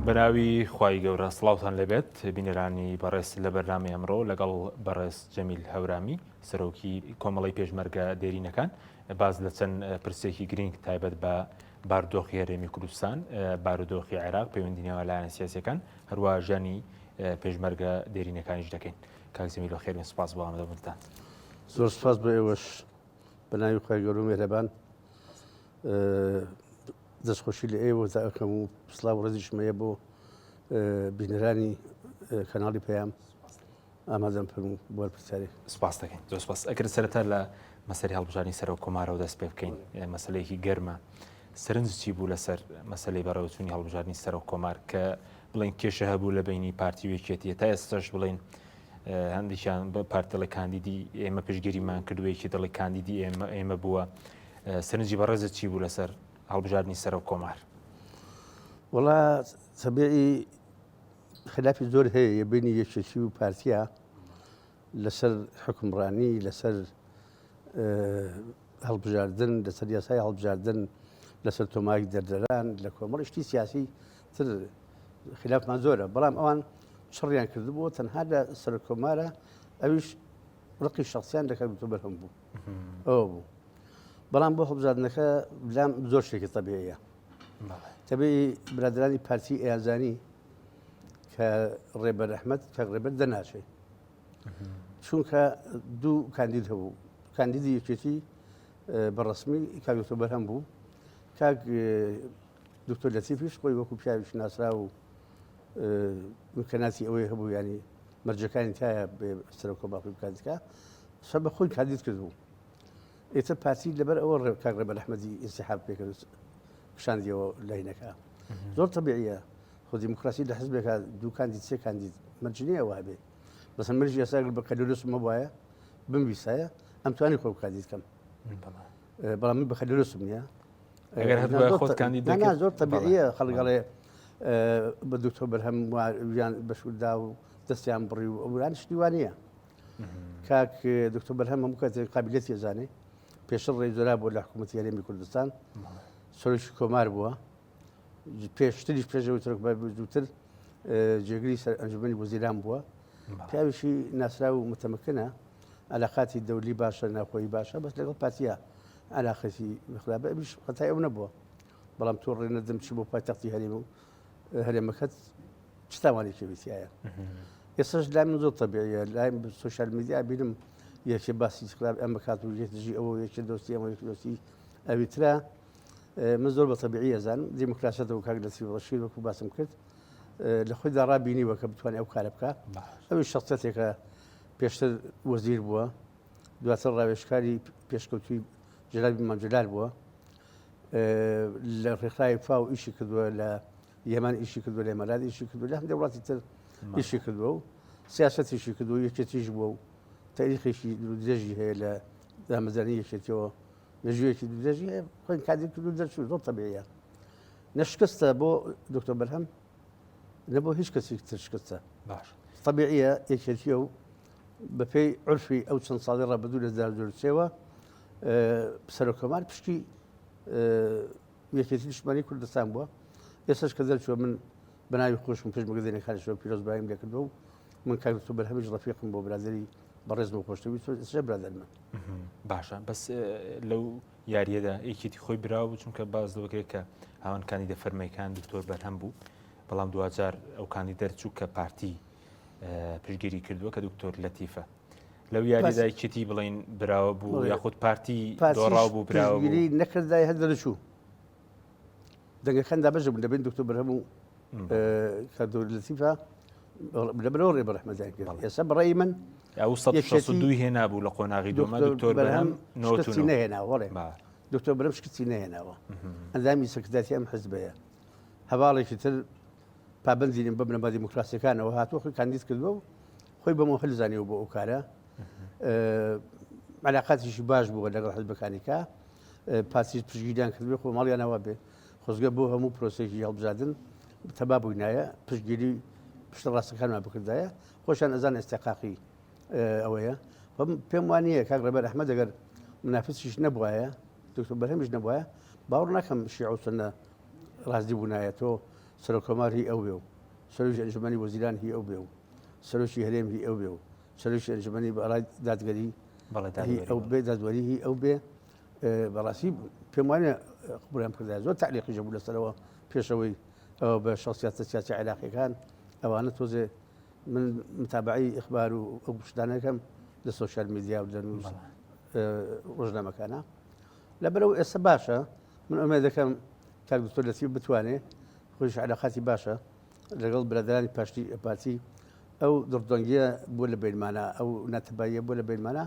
بەناوی خوای گەورە سڵاوتان لێبێت بینەرانی بەڕێز لە بەرنامەی ئەمڕۆ لەگەڵ بەڕێز جەمیل هەورامی سەرۆکی کۆمەڵی پێشمەرگە دێرینەکان باز لە چەند پرسێکی گرنگ تایبەت بە بارودۆخی هەرێمی کوردستان بارودۆخی عێراق پەیوەندی نێوان لایەنە سیاسەکان هەروە ژیانی پێشمەرگە دێرینەکانیش دەکەین کاک جەمیل بەخێربێن سوپاس بۆ ئامادەبوونتان. زۆر سوپاس بۆ ئێوەش بە ناوی خوای گەورە و مێهرەبان دەستخۆشی لە ئێوە ئەکەم و سڵاو و ڕێزیشم هەیە بۆ بینەرانی کەناڵی پەیام ئامادەم فەرموو بۆ هەر پرسیارێک. سپاس دەکەین زۆر سپاس ئەگەر سەرەتا لە مەسەری هەڵبژاردنی سەرۆک کۆمارەوە دەست پێ بکەین مەسلەیەکی گەرمە سەرنج چی بوو لەسەر مەسلەی بەڕێوەچوونی هەڵبژاردنی سەرۆک کۆمار کە بڵێن کێشە هەبوو لە بینی پارتی و یەکێتیە تا ئێستاش بڵێن هەندێکیان بە پارتی دەڵێ کاندیدی ئێمە پشتگیریمان کردووە یەکی دەڵێ کاندیدی ئێمە ئێمە بووە سەرنجی بەڕێزت چی بوو لەسەر هەڵبژاردنی سەرۆک کۆمار؟ وەڵا تەبیعی خلافی زۆر هەیە یە بینی یەکێتی و پارتیا لەسەر حکمڕانی لەسەر هەڵبژاردن لەسەر یاسای هەڵبژاردن لەسەر تۆماری دەردەران لە کۆمەڵی شتی سیاسی تر خلافمان زۆرە بەڵام ئەوان چڕیان کردبوو تەنها لە سەرۆک کۆمارە ئەویش ڕقی شخصیان دەکات تۆ بەرهەم بوو ئەوە بوو بەڵام بۆ هەڵبژاردنەکە لام زۆر شتێکی تەبیعیە تەبیعی برادرانی پارتی ئەیانزانی کە ڕێبەر ئەحمەد کە ڕێبەر دەناچێت چونکە دوو کاندید هەبوو کاندیدی یەکێتی بە ڕسمی کاک دکتۆر بەرهەم بوو کاک دکتۆر لەتیفیش خۆی وەکو پیاویش ناسرا و کەناسی ئەوەی هەبوو ینی مەرجەکانی تایە سەرۆکە باقی بکاتکە سەر بە خۆی کاندید کردبوو ئێتر پارتی لەبەر ئەوە ڕێ کاک ڕێبەر ئەحمەدی ئینسیحاب پێکرد کشاندیەوە لاینەکە زۆر تەبیعیە خۆ دیموکراسی لە حزبێکا دوو کاندید سێ کاندید مەرج نییە ئەوە هەبێ بەسەر مەرجی ئێستا ئەگەر بەکالۆریۆسم هەبوایە بمویستایە ئەمتوانی خۆم کاندید کەم بەڵام من بەکالۆریۆسم نییە ئەگەر هەبوایە خۆت کاندید دەکرد زۆر تەبیعیە خەڵک ئەڵێ بە دکتۆر بەرهەم یان بەشوردا و دەستیان بڕی و ئەوران شتی وا نییە کاک دکتۆر بەرهەم هەموو کاتێک قابلیەتی ئەزانێ پێشتر ڕێزۆرا بووە لە حکوومەتی هەرێمی کوردستان سەرۆکی کۆمار بووە پێشتریش پێشەوەی سەرۆک زووتر جێگری سەر ئەنجومەنی وەزیران بووە پیاویشی ناسراو و متەمەکنە علاقاتی دەولی باشە ناخۆی باشە بەس لەگەڵ پارتیا علاقەتی خراپە ئەویش خەتای ئەو نەبووە بەڵام تۆ ڕێ نەدەم چی بۆ پایتەختی هەرێم و هەرێمەکەت چ تاوانێکی بێتیایە ئێستاش لای من زۆر تەبیعیە لای social media بینم یەکێ باسی خراپ ئەم بکات و یەک دژی ئەوە یەکێ دۆستی ئەمە یەک دۆستی ئەوی ترە من زۆر بە تەبیعی ئەزانم دیموکراسیەتەوە کاک لەتیف ڕەشید وەکو باسم کرد لە خۆیدا ڕابینیوە کە بتوانێت ئەو کارە بکە ئەوی شخصەتێکە پێشتر وەزیر بووە دواتر ڕاوێژکاری پێشکەوتوی جەلالی مام جەلال بووە لە ڕێکخراوی فاو ئیشی کردووە لە یەمەن ئیشی کردووە لە ئیمارات ئیشی کردووە لە هەندێک وڵاتی تر ئیشی کردووە و سیاسەتیشی کردووە یەکێتیش بووە و تاریخێکی درێژی هەیە لە دامەزرانی یەکێتیەوە مێژوویەکی درێژی هەیە خۆی کادیر کردو دەرچوو زۆر تەبیعیە نە شکستە بۆ دکتۆر بەرهەم نە بۆ هیچ کەسێک تر شکستە باش تەبیعیە یەکێتیە و بەپێی عرفی ئەو چەند ساڵی ڕابردوو لە 2023ەوە سەرۆککۆمار پشتی یەکێتی نیشتمانی کوردستان بووە ئێستاش کە دەرچووە من بەناوی خۆشم پێشمەرگە دێنەکانیشەوە پیرۆزباییم لێکردووە و من کاک دکتۆر بەرهەمیش ڕەفیقم بۆ برادەری بەڕێزم و خۆشەویست و ئێستاش برادەرمە. باشە بەس لەو یاریەدا یەکێتی خۆی براوە بوو چونکە باس لەوە کرێت کە هاوان کاندیدە فەرمەکان دکتۆر بەرهەم بوو بەڵام دواجار ئەو کاندید دەرچوو کە پارتی پشگیری کردووە کە دکتۆر لەتیفە لەو یاریدا یەکێتی بڵین براوە بوو یاخود پارتی دۆڕاو بوو براوە بوو نەکردای هەر دەرچوو دەنگەکان دابەش بوون دەبین دکتۆر بەرهەم و کاک لەتیفە لەبەرەوە ڕێ بە ڕەحمەتیان کرد ئێستا بەڕێی من ئەو 162 هێنا بوو لە قۆناغی دووەمە دکتۆر بەرهەم شکستی نەهێناوە وەڵێ دکتۆر بەرهەم شکستی نەهێناوە ئەندامی سەرکردایەتی ئەم حزبەیە هەواڵێکی تر پابەندی بە بنەما دیموکراسیەکانەوە هاتووە خۆی کاندید کردووە و خۆی بە مۆهل زانیوە بۆ ئەو کارە علاقاتیشی باش بووە لەگەڵ حزبەکانی کە پارتیش پشتگیریان کردبێ خۆ ماڵیانەوە بێ خۆزگە بۆ هەموو پرۆسێکی هەڵبژاردن تەبا بووینایە پشتگیری پشتە ڕاستەکانمان بکردایە خۆشیان ئەزان ئێستێقاقی ئەوەیە پێم وانە کاک ڕێبەر ئەحمەد ئەگەر منافسیش نەبوایە دکتۆر بەرهەمیش نەبوایە باوەڕ ناکەم شیعە و سوننە ڕازی بوونایە تۆ. سەرۆککۆمار هی ئەو بێ و سەرۆکی ئەنجومەنی وەزیران هی ئەو بێ و سەرۆکی هەرێم هی ئەو بێ و سەرۆکی ئەنجومەنی باڵای دادگەری هی ئەو بێ دادوەری هی ئەو بێ بەڕاستی پێم وانە قبولیان بکردایە زۆر تعلیقیش هەبوو لەسەرەوە پێشەوەی ئەوە بە شخصیاتە سیاسی عێراقیەکان ئەوانە تۆزێ من متابعی ئەخبار و ئەو شتانەکەم لە سۆشیال میدیا و لە نووس ڕۆژنامەکانە لەبەرەوە ئێستا باشە من ئومێد دەکەم کاک دکتۆر لەتیف بتوانێ خۆیش علاقاتی باشە لەگەڵ برادرانی پاشتی پارتی ئەو دڕدۆنگیە بۆ لە بینمانە ئەو ناتەباییە بۆ لە بینمانە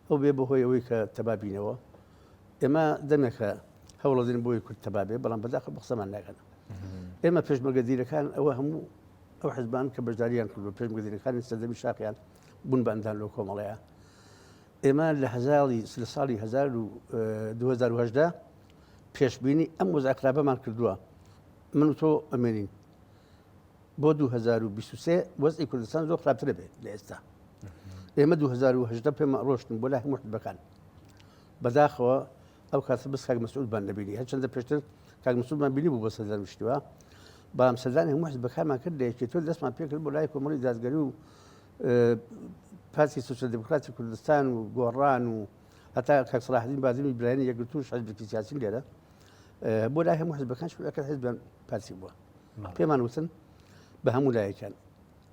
ئەو بێ بەهۆی ئەوەی کە تەبا بینەوە ئێمە دەمێکە هەوڵەدەین بۆی کورد تەبا بێ بەڵام بەداخە بە قسەمان ناکەن ئێمە پێشمەرگە دیرەکان ئەوە هەموو ئەو حزبان کە بەشداریان کردو پێشمەرگە دیرەکانی سەردەمی شاقیان بوون بە ئەندام لەو کۆمەڵەیە ئێمە لە هەزاری لە ساڵی 2018 پێشبینی ئەم وەزع خراپەمان کردووە من و تۆ ئەمێنین بۆ 2023 وەزعی کوردستان زۆر خراپترە بێت لە ئێستا ئێمە 2018 پێمان ڕۆشتن بۆ لای هەموو حزبەکان بەداخەوە ئەو کاتە بەس کاک مەسعودمان نەبینی هەرچەندە پێشتر کاک مەسعودمان بینی بوو بە سەردان شتیوە بەڵام سەردانی هەموو حزبەکانمان کرد لە یەکێتیەوە دەستمان پێکرد بۆ لای کۆمەڵی دادگەری و پارتی سوسیال دیموکراتی کوردستان و گۆڕان و هەتا کاک سەلاحەدین بادینی برایانی یەکگرتووش حزبێکی سیاسین لێرە بۆ لای هەموو حزبەکان شوێکە حزبیان پارتی بووە پێمان وتن بە هەموو لایەکیان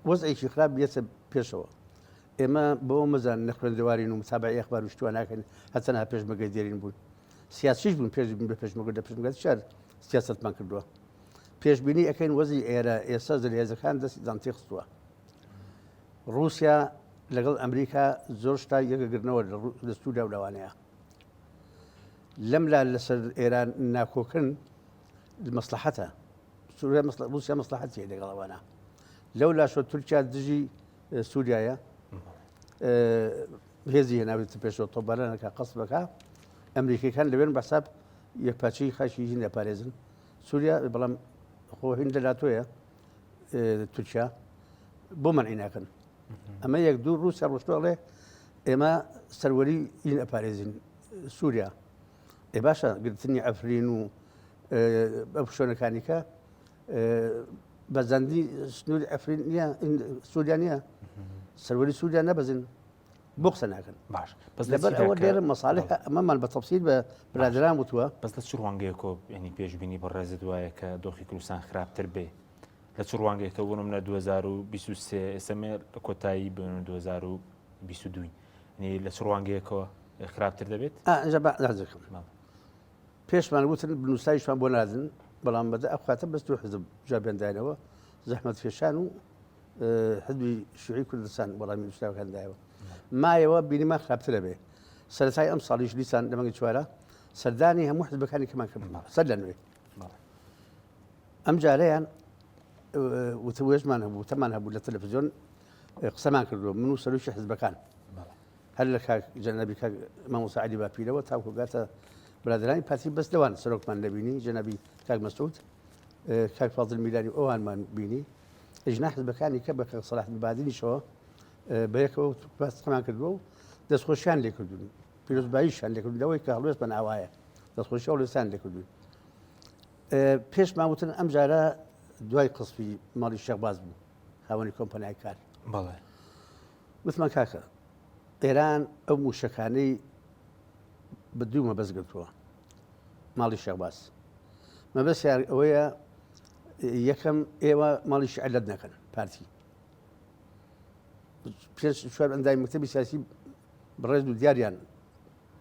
وەزعێکی خراپ بێتە پێشەوە ئێمە بەوە مەزان نەخوێندەوارین و متابعی ئەخبار و شتوان ناکەین هەتەنها پێشمەگەی دێرین بوون سیاسیش بوون پێش بوون بە پێشمەگە لە پێشمەگە شار سیاستمان کردووە پێشبینی ئەەکەین وەزی ئێرە ئێستا زلهێزەکان دەستی دانتی خستووە رووسیا لەگەڵ ئەمریکا زۆر شتا یەکەگرنەوە لە سووریا و لەوانەیە لەملا لەسەر ئێران ناکۆکن مەسلحەتە سووریا رووسیا مەسلحەتی لەگەڵ ئەوانە لەو لاشۆ تورکیا دژی سووریایە هێزی هێناوێتە پێشەوە تۆپبارانەکە قەسبەکە ئەمریکیەکان لەوێن بەساب یەکپارچەی خاکی هین دەپارێزن سووریا بەڵام خۆ هین لە ناتۆیە تورکیا بۆ مەنعی ناکەن ئەمە یەک دوو رووسیا ڕۆشتوە ئەڵێ ئێمە سەروەری هین ئەپارێزین سووریا ئێ باشە گرتنی ئەفرین و ئەو شوێنەکانی کە بەزاندنی سنووری ئەفرین نییە سووریا نییە سەروەری سووریا نەبەزن بۆ قسە ناکەن باش بەس لەبەر ئەوە لێرە مەساڵح ئەمەمان بە تەفسیل بە برادران وتووە بەس لە چ ڕوانگەیەکەوە ینی پێشبینی بەڕێزت وایە کە دۆخی کوردستان خراپتر بێ لە چ ڕوانگەیەکەوە بۆ نمونە 2023 ئێستا مێ لە کۆتایی بن 2022 ینی لە چ ڕوانگەیەکەوە خراپتر دەبێت ئەنجا با دەکەم پێشمان وتن بنووسایشمان بۆ نادن بەڵام بەدە ئەو کاتە بەس دوو حزب جوابیان داینەوە زەحمەتکێشان و حزبی شیوعی کوردستان وەڵامی نووسراوەکان دایەوە مایەوە بینیمان خراپترە بێ سەرەتای ئەم ساڵیش دیسان لە مانگی چوارە سەردانی هەموو حزبەکانی کەمان کرد سەر لە نوێ ئەم جارەیان وتوێژمان هەبوو تەمان هەبوو لە تەلەفزیۆن قسەمان کردووە من و سەرۆکی حزبەکان هەر لە کاک جەنابی کاک مامۆستا عەلی باپیرەوە تاکو گاتە برادرانی پارتی بەس لەوان سەرۆکمان نەبینی جەنابی کاک مەسعود کاک فازل میرانی ئەوانمان بینی ئەژنا حزبەکانی کە بە کاک سەلاح بادینیشەوە بەیەکەوە باس قسەمان کردووە و دەستخۆشیان لێکردوون پیرۆزباییشیان لێکردوون لەوەی کە هەڵوێستمان ئاوایە دەستخۆشی هەڵوێستیان لێکردوون پێشمان وتن ئەم جارە دوای قسفی ماڵی شێخ باز بوو خاوەنی کۆمپانیای کار بەڵێ وتمان کاکە ئێران ئەو موشەکانەی بە دوو مەبەست گرتووە ماڵی شێخباز مەبەستیان ئەوەیە یەکەم ئێوە ماڵی شعلت نەکەن پارتی پێش چوار ئەندامی مەکتەبی سیاسی بەڕێز و دیاریان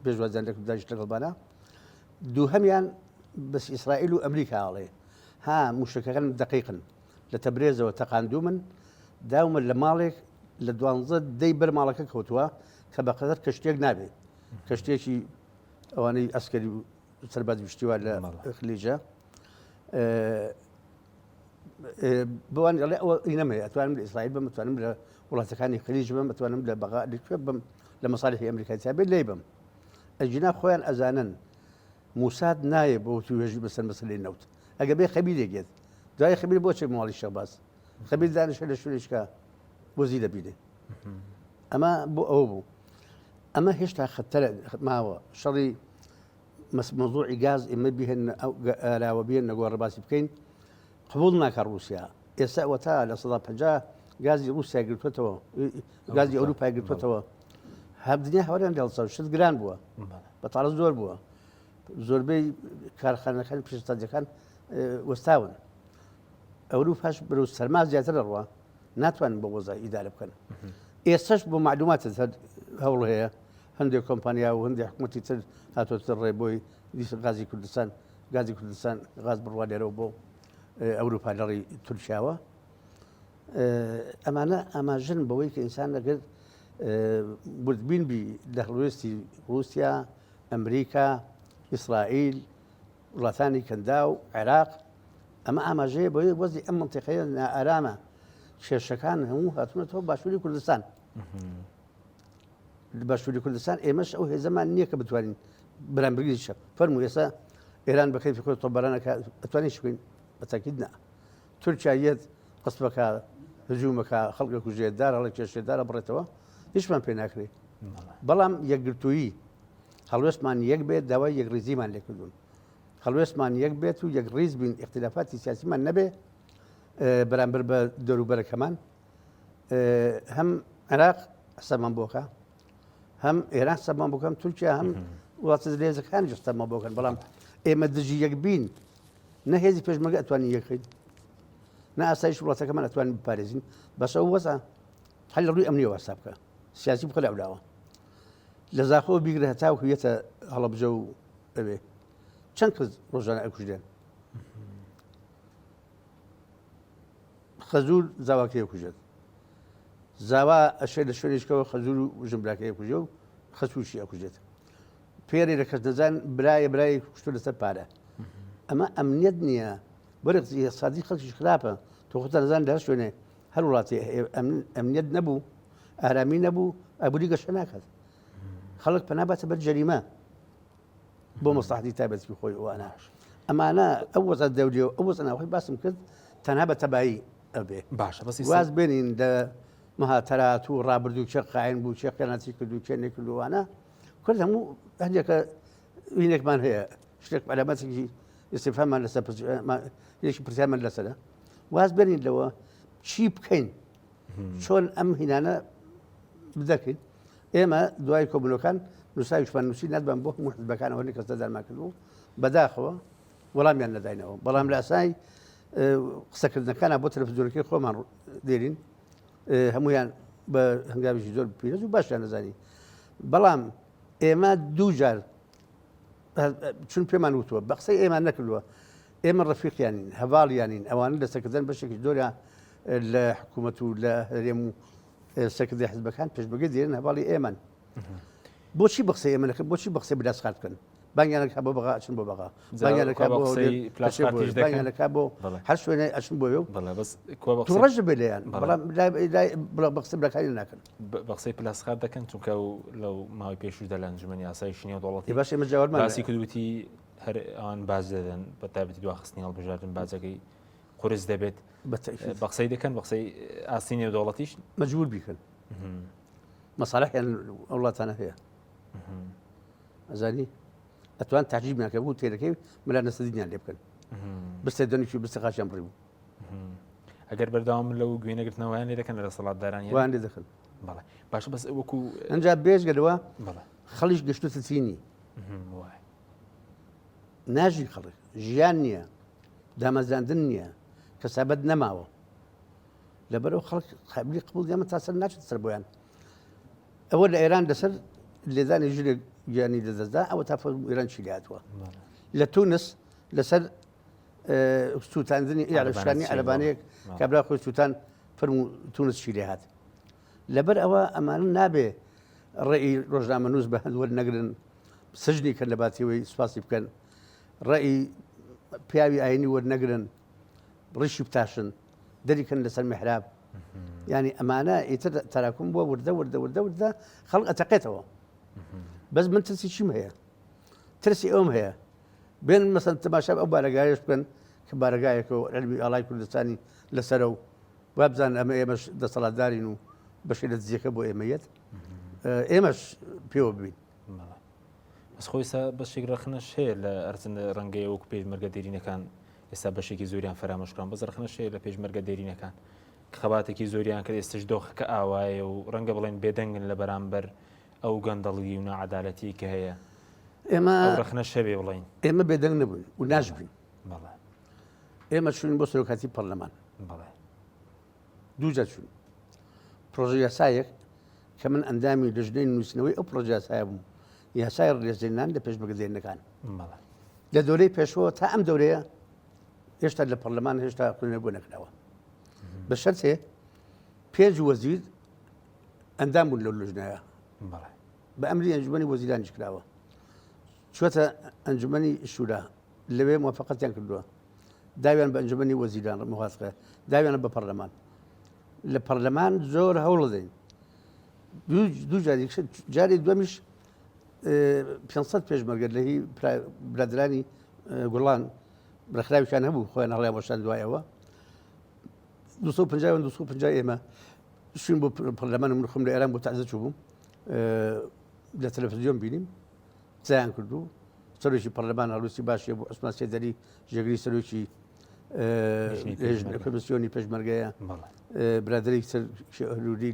پێشوازیان دەکرد دانیشت لەگەڵمانە دووهەمیان بەس ئیسرائیل و ئەمریکا ئەڵێ ها موشەکەکان دقیقن لە تەبرێزەوە تەقاندوومن داومە لە ماڵێک لە دوانزە دەی بەر ماڵەکە کەوتووە کە بە قەدەر کەشتێک نابێت کەشتێکی ئەوانەی ئەسکەری و سەربازی پشتیوان لە خلیجە بەوان ئەڵێ ئەوە ئینەمەیە ئەتوانم لە ئیسرائیل بم ئەتوانم لە وڵاتەکانی خلیج بم ئەتوانم لە بەغا لەکوێ بم لە مەساڵحی ئەمریکای تیا بێت لێی بم ئەگینا خۆیان ئەزانن موساد نایە بۆ وتوێژی بەسەر مەسەلەی نەوت ئەگە بێ خەبیرێک یەت دوای خەبیر بۆ چێ ماڵی شەباز خەبیر دانیشە لە شوێنێکا وەزی دەبینێ ئەمە بۆ ئەوە بوو ئەمە هێشتا خەتەرە ماوە شەڕی مەزوعی گاز ئێمە بهێن ئەو ئاراوە بێن نەگۆڕە باسی بکەین. قبوڵ ناکا ڕووسیا. ئێستا ئەوەتا 50% گازی ڕووسیا گرتووەتەوە، گازی ئەوروپای گرتووەتەوە. هەر دنیا هەوریان لێ شت گران بووە، بەتاڵە زۆر بووە. زۆربەی کارخانەکانی پیشەسازیەکان وەستاون. ئەوروپاش بەرەو سەرما زیاتر دەڕوا، ناتوانن بۆ وەزع ئیدارە بکەن. ئێستاش بۆ معلوماتت هەر هەوڵ هەیە هەندێک کۆمپانیا و هەندێک حکوومەتی تر هاتۆتە ڕێ بۆی دیسان غازی کوردستان گازی کوردستان غاز بڕوا لێرەوە بۆ ئەوروپا لەڕێی تورکیاوە. ئەمانە ئاماژن بەوەی کە ئینسان ئەگەر وردبین بی لە هەڵوێستی رووسیا، ئەمریکا، ئیسرائیل، وڵاتانی کەنداو، عێراق، ئەمە ئاماژەیە بۆی وەزی ئەم منتیقەیە نائارامە. کێشەکان هەموو هاتوونەتەوە باشووری کوردستان. باشووری کوردستان ئێمەش ئەو هێزەمان نییە کە بتوانین بەرامبەری شەپ فەرموو ئێستا ئێران بە کەیفی خۆی تۆپبارانەکە ئەتوانین شکین بە تاکید نا. تورکیا یەت قسمەکە هجوومەکە خەڵکە کوژێت دار هەڵە کێشێت دارە بڕێتەوە هیچمان پێ ناکرێت. بەڵام یەکگرتوویی هەڵوێستمان یەک بێت داوای یەکڕیزیمان لێکردوون. هەڵوێستمان یەک بێت و یەک ڕیز بین ئیختلافاتی سیاسیمان نەبێ بەرامبەر بە دەوروبەرەکەمان هەم عێراق حسابمان بۆکە هەم ئێران حسابمان بکەم تورکیا هەم وڵاتە زلێزەکان حسابمان بۆکەن بەڵام ئێمە دژی یەک بین نە هێزی پێشمەرگە ئەتوانین یەکەین نە ئاسایش وڵاتەکەمان ئەتوانین بپارێزین بەس ئەو وەزع هەر لە ڕووی ئەمنیەوە حساب بکە سیاسی بخە لە ئەولاوە لە زاخۆ بیگرە هەتاوکو یەتە هەڵەبجە و ئەوێ چەند کەس ڕۆژانە ئەکوژرێن خەزور زاواکەی کوژێت زاوا ئەشێ لە شوێنێکەوە خەزور و ژنبراکەی کوژێ و خەسوشی ئەکوژێت پێرێ لە کەس نەزان برایە برای کوشتو لەسەر پارە ئەمە ئەمنیەت نییە بەرە سادی خەڵکیش خراپە تۆ خۆتە نەزان لە هەر شوێنێ هەر وڵاتی ئەمنیەت نەبوو ئارامی نەبوو ئابووری گەشە ناکات خەڵک پەنا باتە بەر جەریمە بۆ مەسڵەحەتی تایبەتی خۆی ئەوانە ئەمانە ئەو وەزع دەولی و ئەو وەزع ناوخۆی باسم کرد تەنها بە تەبایی ئەبێ باشە بەس واز بێنین لە مهاتەرات و ڕابردوو چێ قاین بوو چێ خیانەتی کرد و چێ نەکردووانە کورد هەموو هەندێکە وینێکمان هەیە شتێک عەلامەتێکی ئیستیفهاممان لەسەر یەکی پرسیارمان لەسەرە واز بێنین لەوە چی بکەین چۆن ئەم هینانە بدەکەین ئێمە دوای کۆبوونەوەکان نووسراویشمان نووسی نردمان بۆ هەموو حزبەکانەوە هەندێک کەس دەدارمان کردبوو بەداخەوە وەڵامیان نەداینەوە بەڵام لە ئاسای قسەکردنەکانە بۆ تەلەفزیۆنەکەی خۆمان دێرین هەمویان بە هەنگاویی زۆر پیرۆز و باشیان نەزانی بەڵام ئێمە دوو جار چون پێمان وتووە بە قسەی ئێمە نەکردووە ئێمە ڕەفیقیانین هەواڵیانین ئەوانە لە سەکردن بەشێکی زۆریان لە حکوومەت و لە هەرێم و سەرکردەی حزبەکان پێشمەرگە دێرن هەواڵی ئێمەن بۆچی بە قسەی ئێمە نەکەن بۆچی بە قسەی بلاسخارت بکەن بانگیانەکە بۆ بەغا ئەچن بۆ بەغا بانگیانەکە بۆ بانگیانەکە بۆ هەر شوێنێ ئەچن بۆ توڕەش دەبێت لێیان بەڵام بە قسەی براکانی ناکەن بە قسەی پلاسخارت دەکەن چونکە لەو ماوەی پێشوودا لە ئەنجومەنی ئاسایشی نێودەوڵەتی باش ئێمە جوابمان باسی کردوتی هەر ئەوان باج دەدەن بە تایبەتی دواخستنی هەڵبژاردن باجەکەی قورس دەبێت بە قسەی دەکەن بە قسەی ئاستی نێودەوڵەتیش مەجبور بیکەن مەساڵحیان ئەو وڵاتانە هەیە ئەزانی ئەتوان تاجیبیان کە بوو تێرەکەی ملا نەسەدینیان لێ بکەن بستە دەنیش و بستە قاچیان بڕی بوو ئەگەر بەردەوام لەو گوێنەگرتنەوەیان لێ دەکەن لە دەسەڵاتداران وان لێ دەکەن بەڵێ باشە بەس وەکو ئەنجا بێژگەلەوە خەڵیش گەشتوتە چینی ناژی خەڵک ژیان نییە دامەزراندن نییە، کەسابەت نەماوە. لەبەرئەوە خەڵک قابلی قبوڵ نییە، ئەمە تا سەر ناچێتە سەر بۆیان. ئەوە لە ئێران لەسەر لێدانی ژنێک گیانی لەدەستدا، ئەوە تا فەرموو ئێران چی لێهاتووە. لە تونس لەسەر سووتاندنی عەرەبشکانی عەرەبانەیەک کابرا خۆی سووتان فەرموو تونس چی لێهات. لەبەر ئەوە ئەمانە نابێ ڕێی ڕۆژنامەنووس بە هەند وەرنەگرن، سجنی کەن لە باتیەوەی سوپاسی بکەن. ڕەئی پیاوی ئاینی وەرنەگرن ڕیشی بتاشن دەریکەن لەسەر میحراب ینی ئەمانە ئیتر تەراکم بووە وردە وردە وردە وردە خەڵک ئەتەقێتەوە بەس من ترسی چیم هەیە ترسی ئەوم هەیە بێن مەسەن تەماشا ئەو بارەگایش بکەن کە بارەگایەکە و علمی ئاڵای کوردستانی لەسەرە و وابزان ئەمە ئێمەش دەسەڵاتدارین و بەشی لە دزیەکە بۆ ئێمەیەت ئێمەش پێوە ببین بەس خۆی سا بەشێک ڕەخنەش هەیە لە ئەرزن ڕەنگەیە وەکو پێشمەرگە دێرینەکان. ئێستا بەشێکی زۆریان فەرامۆش کران بەس ڕەخنەش هەیە لە پێشمەرگە دێرینەکان خەباتێکی زۆریان کرد ئێستش دۆخەکە ئاوایە و ڕەنگە بڵێن بێدەنگن لە بەرامبەر ئەو گەندەڵی و ناعەدالەتی کە هەیە ئێمە ئەو ڕەخنەش هەبێ بڵێین ئێمە بێدەنگ نەبووین و ناشبین بەڵێ ئێمە چوین بۆ سەرۆکاتی پەرلەمان بەڵێ دووجار چوین پرۆژە یاسایەک کە من ئەندامی لەژنەی نووسینەوەی ئەو پرۆژە یاسایە بووم یاسای ڕێزلێنان لە پێشمەرگە بەڵێ لە دەورەی پێشەوە تا ئەم دەورەیە هێشتا لە پەرلەمان هێشتا خوێنەر بۆ نەکراوە بە شەرتێ پێنج وەزیر ئەندام بوون لەو لژنەیە بە ئەمری ئەنجومەنی وەزیرانیش کراوە چوەتە ئەنجومەنی شورا لەوێ موافقەتیان کردووە داویان بە ئەنجومەنی وەزیران موافقە داویانە بە پەرلەمان لە پەرلەمان زۆر هەوڵ دەین دوو جاری جاری دووەمیش 500 پێشمەرگە لە هی برادرانی گوڵان ڕێکخراویان هەبوو خۆیان هەڵیان وەشان دوایەوە 250 250 ئێمە چوین بۆ پەرلەمان من خۆم لە ئێران بۆ تازە چوو بووم لە تەلەفزیۆن بینیم قسەیان کردو سەرۆکی پەرلەمان هەڵویستی باشی بۆ عوسمان سێدەری جێگری سەرۆکی کۆمیسیۆنی پێشمەرگەیە برادری سەر هەروری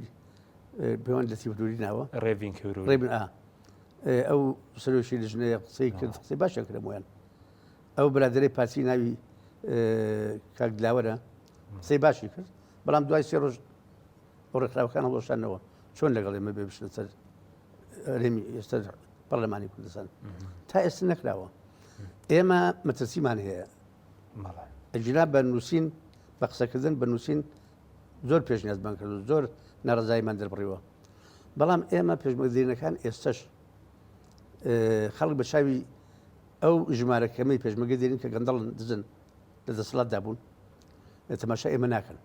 پێوان لە سیفروری ناوە ڕێبین ڕێبین ئەو سەرۆکی لژنەیە قسەی کرد قسەی باشیان کرد هەموویان ئەو برادری پارتی ناوی کاک دلاوەرە قسەی باشی کرد بەڵام دوای سێ ڕۆژ ئەو ڕێکخراوەکان هەڵوەشانەوە چۆن لەگەڵ ئێمە بێ بچنە سەر هەرێمی ئێستا پەرلەمانی کوردستان تا ئێستا نەکراوە ئێمە مەترسیمان هەیە ئەگینا بە نووسین بە قسەکردن بە نووسین زۆر پێشنیازمان کرد و زۆر ناڕزاییمان دەربڕیوە بەڵام ئێمە پێشمەگەدرینەکان ئێستش خەڵک بە چاوی ئەو ژمارە کەمەی پێشمەگە دێنین کە گەندەڵن دزن لە دەسەڵاتدا بوون تەماشا ئێمە ناکەن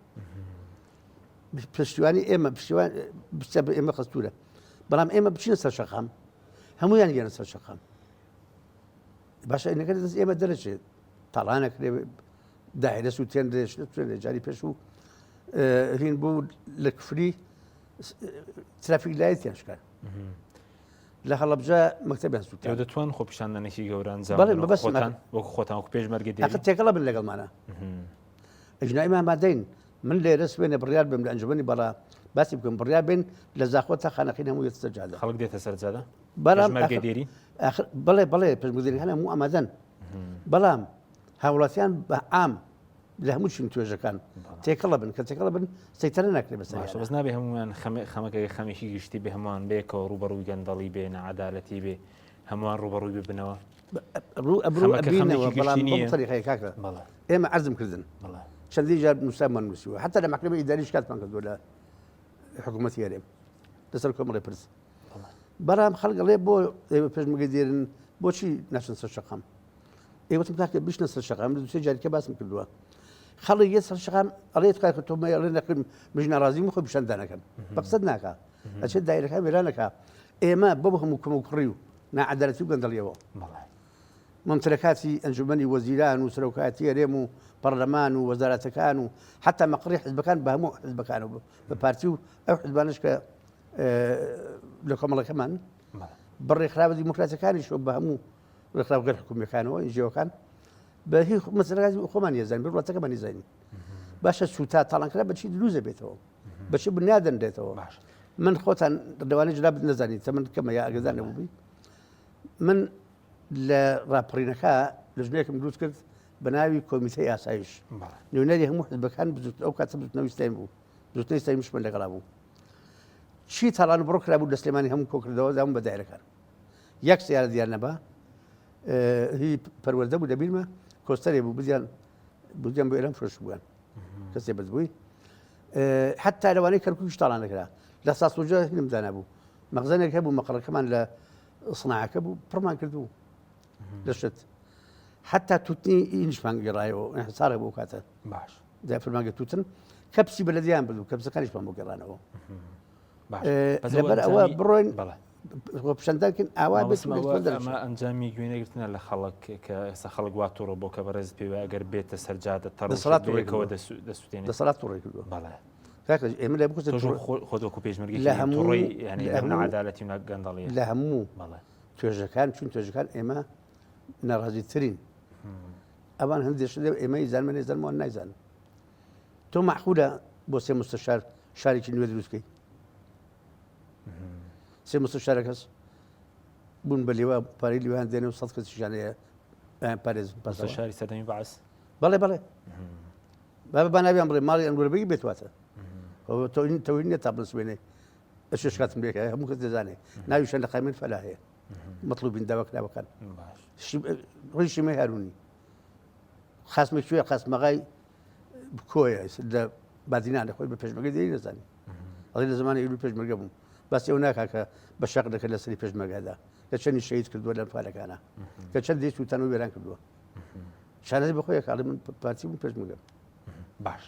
پشتیوانی ئێمە پشتیوان بە ئێمە خستورە بەڵام ئێمە بچینە سەر شەقام هەمویان گەنە سەر شەقام باشە ئەنەکە دەست ئێمە دەرەچێت تاڵانەکرێ دایرە سووتێن درێژ جاری پێشوو هین بوو لە کفری ترافیک لایتیان شکان لە هەڵەبجە مەکتەبیان سووتاند. ئێوە دەتوان خۆپیشاندانێکی گەورە ئەنجام بەڵێ بدەن وەکو مەبەستم خۆتان وەکو خۆتان وەکو پێشمەرگە ئەخر دێرین؟ تێکەڵە بن لەگەڵمانە ئەگینا ئێمە ئامادەین من لێرە سوێنێ بڕیار بم لە ئەنجومەنی بەڵا باسی بکەم بڕیار بین لە زاخۆ تا خانەقین هەموو یەتە سەر جادە خەڵک دێتە سەر جادە؟ بەڵام پێشمەرگە ئەخر دێرین؟ ئەخر بەڵێ بەڵێ پێشمەرگە دێرین هەن هەموو ئامادەن بەڵام هاوڵاتیان بە عام لە هەموو چین توێژەکان تێکەڵە بن کە تێکەڵە بن سەیتەرە ناکرێ بەسەر باشە بەس نابێ هەمووان خەمەکە خەمێکی گشتی بێ هەمووان بەیەکەوە ڕووبەڕووی گەندەڵی بێ نەعەدالەتی بێ هەمووان ڕووبەڕووی ببنەوە ڕوو ئەبرو ئەبینەوە بەڵام بەم طریقەیە کاکە ئێمە عەرزم کردن چەندین جار نووسرامان نووسیوە حتا لە مەحکەمەی ئیداری شکاتمان کردووە لە حکوومەتی هەرێم لەسەر کۆمەڵی پرس بەڵام خەڵک ئەڵێ بۆ ئێوە پێشمەرگە دێرن بۆچی ناچن سەر شەقام ئێ وتم کاکە بچنە سەر شەقام دوو سێ جاریکە باسم کردووە خەڵک یە سەر شەقام ئەڵێ کاکە تۆ مەیەڵێ نەکرد مژ ناڕازیم خۆ پیشاندانەکەم بە قسەت ناکا ئەچێت دایرەکان وێرانەکە ئێمە بۆ هەموو کەم و کوڕی و ناعەدالەتی و گەندەڵیەوە ممتلکاتی ئەنجومەنی وەزیران و سەرۆکایەتی هەرێم و پەرلەمان و وەزارەتەکان و حتا مەقڕی حزبەکان بە هەموو حزبەکان و بە پارتی و ئەو حزبانش کە لە کۆمەڵەکەمان بە ڕێکخراوە دیموکراتەکانیشەوە بە هەموو ڕێکخراوە گەر حکومیەکانەوە ئینجیۆکان بە هی مەسەلەکانی خۆمان یەزانین بە وڵاتەکەمان یەزانین باشە سووتا تاڵانکرا بەچی دروزە بێتەوە بەچی بنیادەنرێتەوە باش من خۆتان لەوانەیە جنابت نەزانیت تەمەن کەمە یا ئەگەزان نەبووبی من لە ڕاپەڕینەکە لەژنێکم دروست کرد بە ناوی کۆمیتەی ئاسایش نوێنەری هەموو حزبەکان ئەو کاتە بزوتنەوەی ئیسلامی بوو بزوتنەوەی ئیسلامیشمان لەگەڵا بوو چی تاڵان و بڕۆ کرابوو لە سلێمانی هەموو کۆکردەوە داوم بە دایرەکان یەک سیارە دیار نەبا هی پەروەردە بوو لەبیرمە کۆستەرێ بوو بدیان بودیان بۆ ئێران فرۆش بووان کەسێ بەس بووی حتا لەوانەی کەرکووکیش تاڵان دەکرا لە ساسوجە هینم دانابوو مەخزەنێک هەبوو مەقڕەکەمان لە سناعەکە بوو پڕمان کردبوو لە شت حتا توتنی ئینشمان گەڕایەوە حسارە بۆ کاتە باش دا فەرمانگە توتن کەپسی بەلەدیان بردو کەپسەکانیشمان بۆ گەڕانەوە لەبەر ئەوە بڕۆین خۆپیشاندان کەن ئاوا بێت ئەمە ئەنجامی گوێنەگرتنە لە خەڵک کە ئێستا خەڵک وا توڕە بۆ کە بەڕێز پێ وایە ئەگەر بێتە سەر جادە تەڕ دەسەڵات توڕەی بەیەکەوە کردووە. دەسوتێنێت دەسەڵات توڕەی کردووە بەڵێ کاکە ئێمە لە بکوژە تۆش توڕە خۆت وەکو پێشمەرگێکی لە هەموو توڕەی یعنی لە لە هەموو نەعەدالەتی و نەگەندەڵیە لە هەموو بەڵێ توێژەکان چون توێژەکان ئێمە ناڕازیترین. ئەوان هەندێک شت ئێمە ئیزان من ئێزان وان نایزانن تۆ مەعقولە بۆ سێ مستەشار شارێکی نوێ دروست بکەی سێ مستەشارە کەس بوون بە لێوا پارەی لیوان دێنێ و سەد کەسیشیان هەیە پارێز شاری سەردەمی بەعس بەڵێ بەڵێ بابە با ناویان بڵێ ماڵی ئەنگورەبەگی بێتواتە تەوین نیە تا بنسوێنێ ئەشێش کاتم لێکە هەموو کەس دەزانێ ناویشان لە قایمن فەلا هەیە مەطلوبین داواکراوەکان ڕی شیمەی هارونی خاصمە کوێ خاصمەغای کۆیە لە بادینان لە خۆی بە پێشمەگە دێری نەزانانی ئەڵێ لە زمانی ئیلو پێشمەرگە بووم باسی ئەو ناکا کە بە شەق دەکرد لە سەری پێشمەرگەدا کە چەندی شەهید کردووە لە پارەکانە کە چەند دێت سووتان و وێران کردووە شانازی بە خۆی کاڵی من پارتی بووم پێشمەرگە باش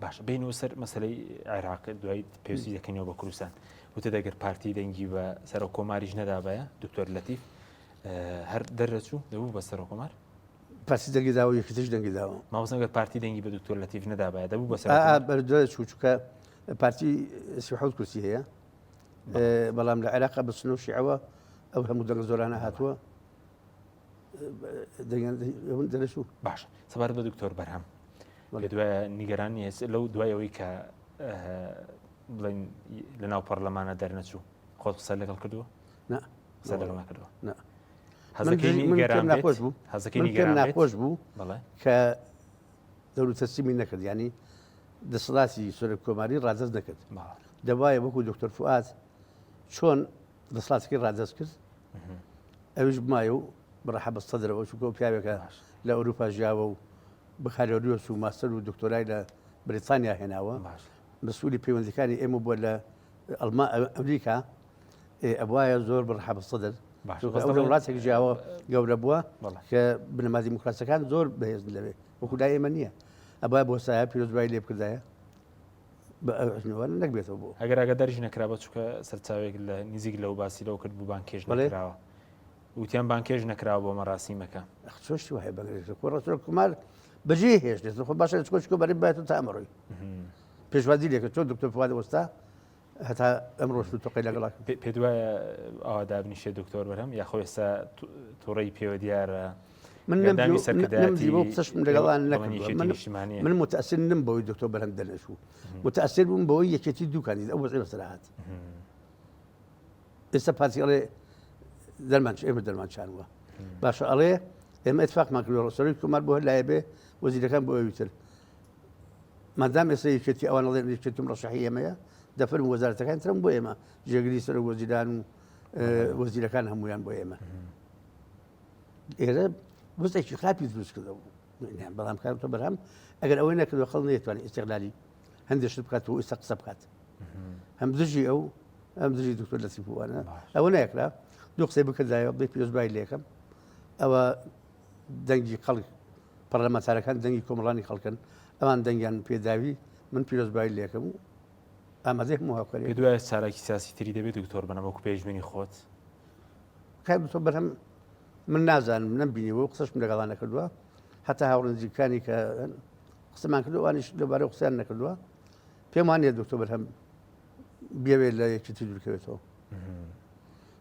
باش بینەوە سەر مەسلەی عێراق دوای پێویستی دەکەینەوە بە کوردستان وتە دەگەر پارتی دەنگی بە سەرۆک کۆماریش نەدابایە دکتۆر لەتیف هەر دەرەچوو دەبوو بە سەرۆک کۆمار پارتی دەنگی داوە یەکێتیش دەنگی داوە. مامۆستا گەر پارتی دەنگی بە دکتۆر لەتیف نەدابایە دەبوو بە سەرۆک دەچوو چونکە پارتی 37 کورسی هەیە بەڵام لە عێراق بە سنە و شیعەوە ئەو هەموو دەنگە زۆرانە هاتووە دەرەچوو باش سەبارەت بە دکتۆر بەرهەم دوای نیگەرانی لەو دوای ئەوەی کە بڵین لەناو پەرلەمانە دەرنەچوو خۆت قسە لەگەڵ کردووە قسە لەگەڵ نەکردووە ناخۆش بوو پێم ناخۆش بوو کە دەور تەسلیمی نەکرد ینی دەسەڵاتی سەرۆک کۆماری ڕادەست نەکرد دەبایە وەکو دکتۆر فوئاد چۆن دەسەڵاتەکەی ڕادەست کرد ئەویش بمایە و بڕەحە بە سەدرەوە چونکە پیاوێکە لە ئەوروپا ژیاوە و بەکالۆریۆس و ماستەر و دکتۆرای لە بریتانیا هێناوە مەسئولی پەیوەندیەکانی ئێمە بووە لە ئەڵما ئەمریکا ئەبوایە زۆر بڕحە بە سەدر لە وڵاتێک ژیاوە گەورە بووە کە بنەما دیموکراسەکان زۆر بەهێزن لەوێ وەکو لای ئێمە نییە ئەبا بۆ سایە پیرۆزبای لێ بکردایە نەکبێتەوە بۆ ئەگەر ئاگاداریش نەکرا بە چونکە سەرچاوێک لە نزیک لەو باسی لەو کرد بوو بانکێش نەکراوە وتیان بانکێش نەکراوە بۆ مەراسیمەکە چۆشتی وایە بەگرێت خۆ ڕەسۆ کومار بەجێ هێشتێت خۆ باشە چکۆ بەری باێت تا ئەمڕۆی پێشوازی لێکرد چۆن دکتۆر فواد وەستا هەتا ئەمڕۆش و تۆقەی لەگەڵا پێت وایە ئاوا دابنیشێ دکتۆر بەرهەم یاخۆ ئێستا تووڕەی پێوە دیارە من نەمدی سەرکردایەتی بۆ قسەشم لەگەڵان نەکردووە من من متأثر نم بەوەی دکتۆر بەرهەم دەرنەچوو متأثر بووم بەوەی یەکێتی دوو کاندید ئەو وەزعی بەسەر هات ئێستا پارتی ئەڵێ دەرمان ئێمە دەرمان چانوە باشە ئەڵێ ئێمە اتفاقمان کردووە سەرۆکی کۆمار بۆ هەر لایە بێ وەزیرەکان بۆ ئەوی تر مادام ئێستا یەکێتی ئەوان ئەڵێن یەکێتی مڕەشەحی ئێمەیە دەفەرموو وەزارەتەکانی ترم بۆ ئێمە جێگری سەرۆک وەزیران و وەزیرەکان هەمویان بۆ ئێمە ئێرە وزێکی خراپی دروست کردەوە بەڵام کار تۆ بەرهەم ئەگەر ئەوەی نەکردو خەڵ نەیتوانێت ئیستغلالی هەندێک شت بکات و ئێستا قسە بکات هەم دژی ئەو ئەم دژی دکتۆر لەتیف بووانە ئەوە نەکرا دوو قسەی بکردایەوە بێ پیرۆزبای لێکەم ئەوە دەنگی خەڵک پەڕلەمانتارەکان دەنگی کۆمەڵانی خەڵکن، ئەوان دەنگیان پێداوی، من پیرۆزبایی لێکەم و ئامادەی هەموو هاوکارییەک. پێت وایە چالاکی سیاسی تری دەبێت دکتۆر بەنەم وەکو پێشبینی خۆت؟ کاک دکتۆر بەرهەم من نازانم نەمبینیوە و قسەشم لەگەڵا نەکردووە، هەتا هاوڕێ نزیکەکانی کە قسەمان کردووە ئەوانیش لەبارەوە قسەیان نەکردووە. پێم وا نییە دکتۆر بەرهەم بیەوێت لە یەکێتی دوورکەوێتەوە،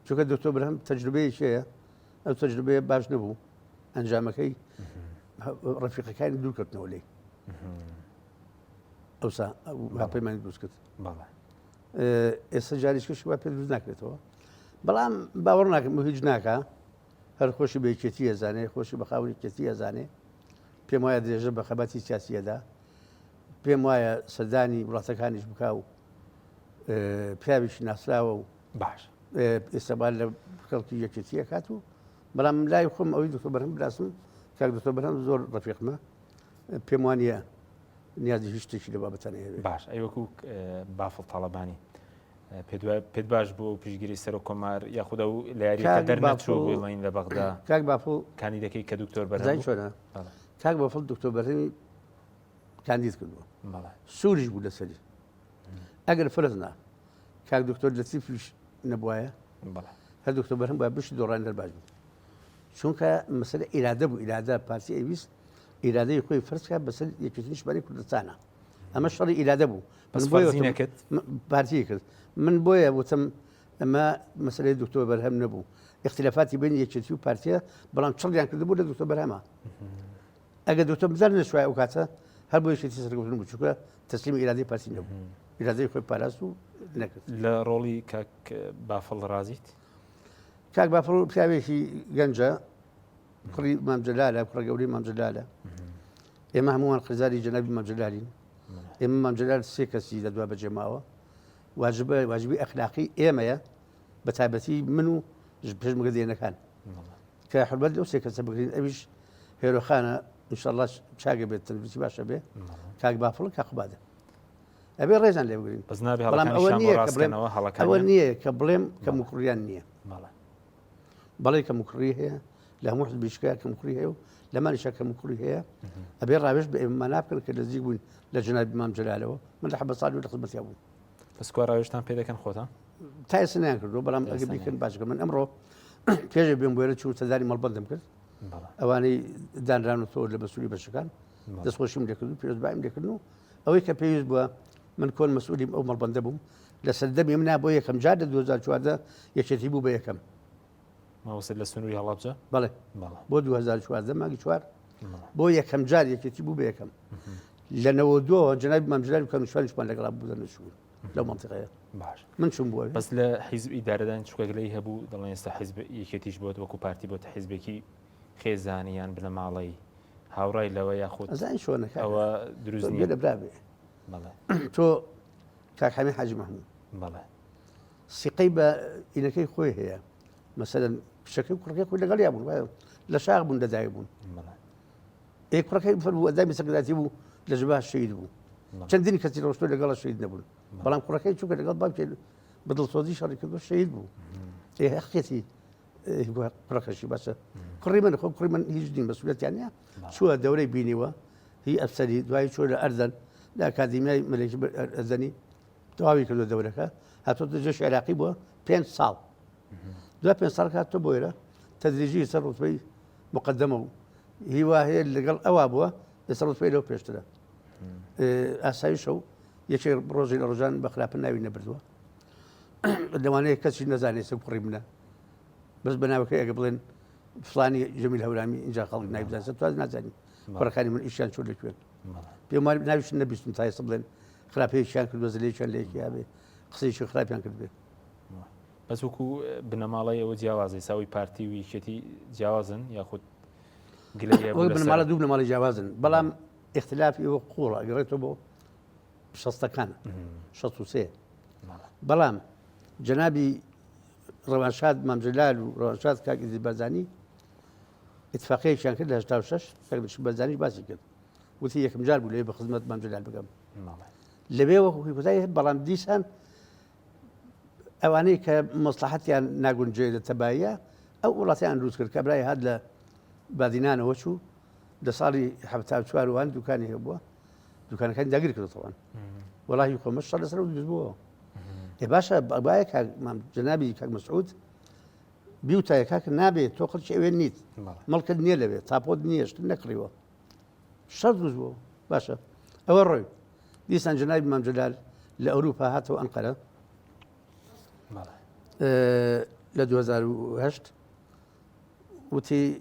چونکە دکتۆر بەرهەم تەجروبەیەکی هەیە، ئەو تەجروبەیە باش نەبوو. ئەنجامەکەی ڕەفیقەکانی دوور کەوتنەوە لێی ئەوسا هاوپەیمانی دروست کرد ئێستا جاریشکەشی وا پێ دروست ناکرێتەوە بەڵام باوەڕ ناکەم هیچ ناکە هەر خۆشی بە یەکێتی ئەزانێ خۆشی بە خاوەنی یەکێتی ئەزانێ پێم وایە درێژە بە خەباتی سیاسیەدا پێم وایە سەردانی وڵاتەکانیش بکا و پیاویشی ناسراوە و باش ئێستا لە خەڵکی یەکێتی ئەکات و بەڵام لای خۆم ئەوەی دکتۆر بەرهەم بناسم کاک دکتۆر بەرهەم زۆر ڕەفیقمە پێم وانە نیازی هیچ شتێکی لە بابەتانە هەبێ باش ئەی وەکو بافڵ تاڵەبانی پێت باش بوو ئەو پشتگیری سەرۆک کۆمار یاخود ئەو لە یاریەکە دەرنەچوو بڵین لە بەغدا کاک بافڵ کاندیدەکەی کە دکتۆر بەرهەم زای چۆنە کاک بافڵ دکتۆر بەرهەمی کاندید کردووە سووریش بوو لەسەری ئەگەر فرز نا کاک دکتۆر لەتیفیش نەبوایە هەر دکتۆر بەرهەم بە بشی دۆڕان هەر باش بوو چونکە مەسەلە ئیرادە بوو ئیرادە پارتی ئەویست ئیرادەی خۆی فەرزکە بەسەر یەکێتی نیشتمانی کوردستانە ئەمە شەڕی ئیرادە بوو من بۆیە نەکرد پارتی کرد من بۆیە وتم ئەمە مەسلەی دکتۆر بەرهەم نەبوو اختلافاتی بین یەکێتی و پارتیە بەڵام چڵیان کردبوو لە دکتۆر بەرهەمە. ئەگەر دکتۆر بزار نەچوایە ئەو کاتە هەر بۆ یەکێتی سەرکەوتن بوو چونکە تەسلیمی ئیرادەی پارتی نەبوو ئیرادەی خۆی پاراست و نەکرد. لە ڕۆڵی کاک بافڵ ڕازیت؟ کاک بافڵ پیاوێکی گەنجە کوڕی مام جەلالە کوڕە گەورەی مام جەلالە ئێمە هەمووان قەرزاری جەنابی مام جەلالین ئێمە مام جەلال سێ کەسی لە دوا بەجێ ماوە واجبە واجبی ئەخلاقی ئێمەیە بە تایبەتی من و پێشمەرگە دێنەکان کە حرمەت لەو سێ کەسە بگرین ئەویش هێرۆخانە ئینشاءاللە چاگە بێت تەندروستی باشە بێ کاک بافڵ کاک قوبادە ئەبێ ڕێزان لێ بگرین بەس نابێ بەڵام ئەوە هەڵەکانیشیان بۆ نییە کە بڵێم ڕاستکەنەوە ئەوە هەڵەکانیان نییە کە بڵێم کە مکوڕیان نییە بەڵێ بەڵێ کە مکوڕی هەیە لە هەموو حزبیشکە کە مکوڕی هەیە و لەمانیشە کە مکوڕی هەیە ئەبێ ڕاوێژ بە ئێمە نابکەن کە نزیک بووین لە جەنابی مام جەلالەوە من لە حەبە ساڵی لە خزمەتیا بووم بەس کوا ڕاوێژتان پێ دەکەن خۆتان؟ تا ئێستا نەیان کردووە بەڵام ئەگەر بیکەن باشکە من ئەمڕۆ پێشێ بێم بۆێرە چوو سەردانی مەڵبەندم کرد ئەوانەی دانران و تۆ لە بەسووری بەشەکان دەستخۆشیم لێکرد و پیرۆزباییم لێکردن و ئەوەی کە پێویست بووە من کۆن مەسئولیم ئەو مەڵبەندە بووم لە سەردەمی منە بۆ یەکەم جار لە 2014 یەکێتی بوو بە یەکەم ماوەسە لە سنووری هەڵەبجە بەڵێ بۆ 2014 مانگی چوار بۆ یەکەم جار یەکێتی بوو بە یەکەم لە نەوە دووەوە جەنابی مام جەلال و کەنوشوانیشمان لەگەڵا بوو دەنەچوون لەو مەنتیقەیە باش من چوم بووە بەس لە حیزب ئیدارەدان چونکە گلەی هەبوو دەڵێن ئێستا حیزب یەکێتیش بۆت وەکو پارتی بۆتە حیزبێکی خێزانی یان بنەماڵەی هاوڕای لەوە یاخود ئەزانی چۆنە کاکە؟ ئەوە دروست تۆ نییە گوێ لە برا بێ بەڵێ تۆ کاک حەمید حاجی مەحموود بەڵێ سیقەی بە ئینەکەی خۆی هەیە مەسەلەن کچەکەی و کوڕەکەی خۆی لەگەڵیا بوون وایە لە شاخ بوون لەدایک بوون بەڵێ ئێ کوڕەکەی فەرموو ئەندامی سەکرەتی بوو لە جبا شەهید بوو چەندین کەسی ڕۆشتۆ لەگەڵ شەهید نەبوون بەڵام کوڕەکەی چونکە لەگەڵ باوکێ بە دڵسۆزی شەڕی کردو شەهید بوو ئێ حەقیەتی کوڕەکەشی بەسە کوڕی من خۆ کوڕی من هیچ نیم مەسئولیەتیان نییە چووە دەورەی بینیوە هی ئەفسەری دوایی چووە لە ئەردەن لە ئەکادیمیای مەلەکی ئەردەنی تەواوی کردو دەورەکە هاتۆتە جێش عێراقی بووە پێنج ساڵ دوای پێنج ساڵ هاتۆ بۆ ئێرە تەدریجی سەر ڕوتبەی مقدمە و هیوا هەیە لەگەڵ ئەوە بووە لەسەر ڕوتبەی لەو پێشترە ئاسایشە و یەکێک ڕۆژی لە ڕۆژان بە خراپە ناوی نەبردووە لەوانەیە کەسی نەزانێت سەر کوڕی منە بەس بە ناوەکەی ئەگە بڵێن فلانی جەمیل هەورامی اینجا خەڵک ناوی بزانێت تو نازانی کوڕەکانی من ئیشیان چۆن لەکوێن پێم وایە ناویشم نەبیستم تا ئێستا بڵێن خراپەیەکیان کردووە زلەیەکیان لە یەکی هەبێ قسەیەکی خراپیان کردبێ بەس وەکو بنەماڵەی ئەوە جیاوازە ئێستا پارتی و یەکێتی جیاوازن یاخود گلەیی هەبوو وەک لەسەر بنەماڵە دوو بنەماڵەی جیاوازن بەڵام ئیختلافی ئەوە قوڵە ئەگەڕێتەوە بۆ شەستەکان 63 بەڵام جەنابی ڕەوانشاد مام جەلال و ڕەوانشاد کاک ئیدریس بارزانی ئیتفاقیەکیان کرد لە 86 کاک نەجیب بارزانیش باسی کرد وتی یەکەم جار بوو لەوێ بە خزمەت مام جەلال بگەم لەوێ وەکو کۆتایی بەڵام دیسان ئەوانەی کە مەسلحەتیان ناگونجێ لە تەباییە ئەو وڵاتیان دروست کرد کابرای هات لە بادینانەوە چوو لە ساڵی 74 وان دوکانی هەبووە دوکانەکانی داگیر کردەوەن وەڵاهی خۆمە شەڕ لەسەر دروست بووە ئێ باشە باە کاک جەنابی کاک مەسعود بیوتایە کاکە نابێت تۆ خەڵکی ئەوێ نیت مەڵکت نییە لەوێ تاپۆت نییە شتت نەکڕیوە شەڕ دروست بوو باشە ئەوە ڕۆی دیسان جەنابی مام جەلال لە ئەوروپا هاتەوە ئەنقەرە لە 2008 وتی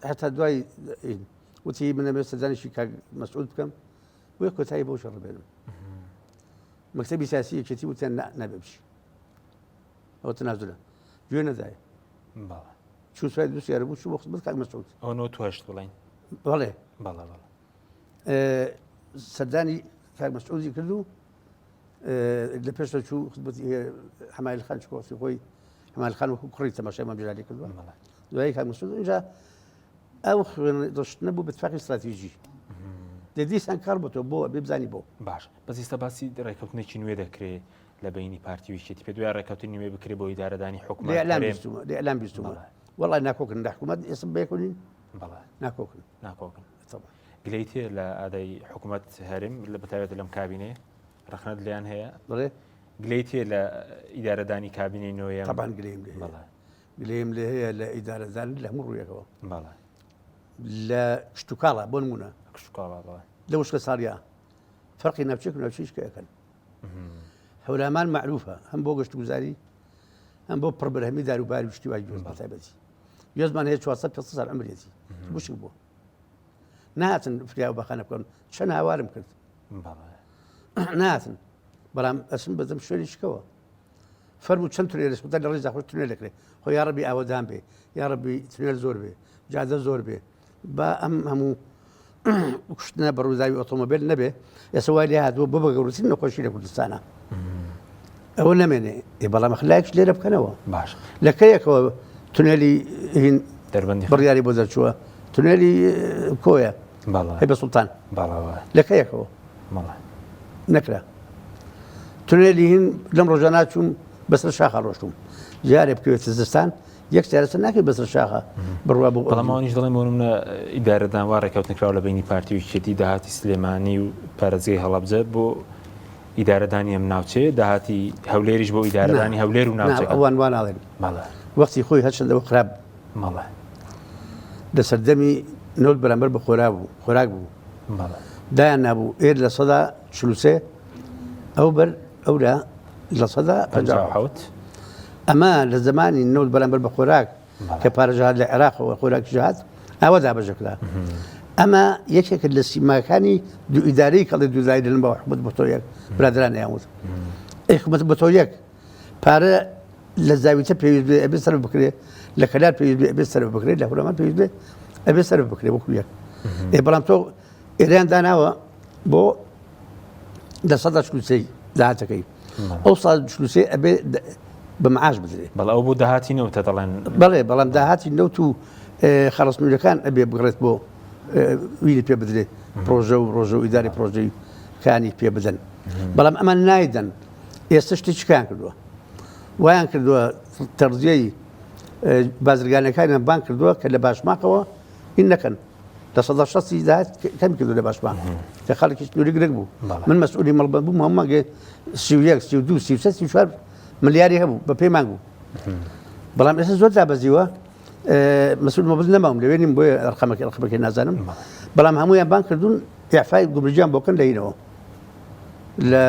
هەتا دوای وتی منەبێت سەردانیشی کاک مەسعود بکەم بۆیە کۆتایی بەو شەڕ بێنم مەکتەبی سیاسی یەکێتی وتیان نابێ بچی ئەوە تەنازولە گوێ نەدایە چوو سوای دوو سیارە بوو چوو بۆ خزمەت کاک مەسعود ئەوە نۆ تو هەشت بڵێین بەڵێ بەڵێ بەڵێ سەردانی کاک مەسعودی کرد و لە پێشە چوو خزمەتی حەمایل خان چکۆسی خۆی حەمایل خان وەکو کوڕی تەماشای مام جەلالی کردووە دوایی کاک مەسعود اینجا ئەو خوێن ڕشتنە بوو بە اتفاقی استراتیژی دە دیسان کار بۆ تۆ بۆ بێ بزانی بۆ باش بەس ئێستا باسی ڕێککەوتنێکی نوێ دەکرێ لە بەینی پارتی و یەکێتی پێ دوای ڕێککەوتنی نوێ بکرێ بۆ ئیدارەدانی حکومەت لە ئیعلام هەرێم. بیستومە لە ئیعلام بیستومە بەڵێ. وەڵای ناکۆکن لە حکوومەت ئێستا بەیەکەوە نین بەڵێ ناکۆکن ناکۆکن طبعا. گلەیت هەیە لە ئادای حکوومەت هەرێم لە بەتایبەت لەم کابینەیە ڕەخنەت لێیان هەیە بڵێ گلەیت هەیە لە ئیدارەدانی کابینەی نۆیەم طبعا گلەییم لێ هەیە بەڵێ گلەییم لێ هەیە لە ئیدارەدان لە هەموو ڕوویەکەوە بەڵێ لە کشتوکاڵە بۆ نموونە کشتوکاڵە بەڵێ لە وشکە ساڵیا فەرقی ناوچێک و ناوچەیش کە ئەکەن هەورامان مەعروفە هەم بۆ گەشتوگوزاری هەم بۆ پڕبەرهەمی داروباری و شتی وای گوێز بەتایبەتی گوێزمان هەیە 400 500 سال عمرێتی وشک بووە. نهاتن فریا و بەخانە بکەن چەند هاوارم کرد نهاتن بەڵام ئەسم بەدەم شوێنی شکەوە فەرموو چەند تونێل سوتە لە ڕێزا خۆش تونێل دەکرێت خۆ یاڕەبی ئاوەدان بێ یاڕەبی تونێل زۆر بێ جادە زۆر بێ با ئەم هەموو کوشتنە بە ڕووداوی ئۆتۆمۆبیل نەبێ ئێستا وای لێ هاتووە بۆ بە گەورەترین نەخۆشی لە کوردستانە ئەوە نەمێنێ ئێ بەڵام خلایکش لێرە بکەنەوە باش لە کەیەکەوە تونێلی هین دەربەندی بڕیاری بۆ دەرچووە تونێلی کۆیە هەی بە سوڵتان لە کەیەکەوە نەکرا تونێلی هین لەم ڕۆژانە چوون بەسەر شاخە ڕۆشتوم جارێ بکەوێتە زستان یەک چارەسەر ناکەی بەسەر شاخە بڕوا بۆ بەڵام ئەوانیش دەڵێن بۆ نمونە ئیدارەدان وا ڕێککەوتن کراوە لە بینی پارتی و یەکێتی داهاتی سلێمانی و پارێزگای هەڵەبجە بۆ ئیدارەدانی ئەم ناوچەیە داهاتی هەولێریش بۆ ئیدارەدانی هەولێر و ناوچەکە ئەوان وا ناڵێن وەختی خۆی هەرچەندەوە خراپ بەڵێ لە سەردەمی نەوت بەرامبەر بە خۆرا بوو خۆراک بوو دایان نابوو ئێر 43% ئەو بەر ئەورا 57% ئەمە لە زمانی نەوت بەرامبەر بە خۆراک کە پارەژات لە عێراقەوە خۆراک ژات ئەوە دابەشکرا ئەمە یەکێکە لە سیماکانی دوو ئیدارەی کەڵی دوودای دەن بە حکومت بە تۆ یەک برادران یان وت حکومت بە تۆ یەک پارە لە زاویتە پێویست بێ ئەبێ سەرف بکرێ لە کەلار پێویست بێ ئەبێ سەرف بکرێ لە هەورامان پێویست بێ ئەبێ سەرف بکرێ وەکو یەک ئێ بەڵام تۆ ئێران داناوە بۆ 43% داهاتەکەی ئەو ساڵ 43 ئەبێ بە معاش بدرێ بەڵێ ئەو بۆ داهاتی نەوتە دەڵێن بەڵێ بەڵام داهاتی نەوت و خەڵە سنوورەکان ئەبێ بگڕێت بۆ ویلی پێ بدرێت پرۆژە و ڕۆژە و ئیداری پرۆژەی کانی پێ بدەن بەڵام ئەمان نایدەن ئێستا شتی چکیان کردووە وایان کردووە تەرزیەی بازرگانەکانیان بانگ کردووە کە لە باشماقەوە هین نەکەن 60% داهات کەم کردو لە باشماق کە خەڵکی سنووری گرنگ بوو من مەسئولی مەڵبەند بووم هەموو مانگێ 31 32 33 34 ملیاری هەبوو بە پێی مانگ بوو بەڵام ئێستا زۆر دابەزیوە مەسئول مەبەست نەماوم لەوێ نیم بۆیە ڕقەمەکە ڕقەمەکەی نازانم بەڵام هەموویان بانگ کردوون ئیعفای گومرگیان بۆ کەن لە هینەوە لە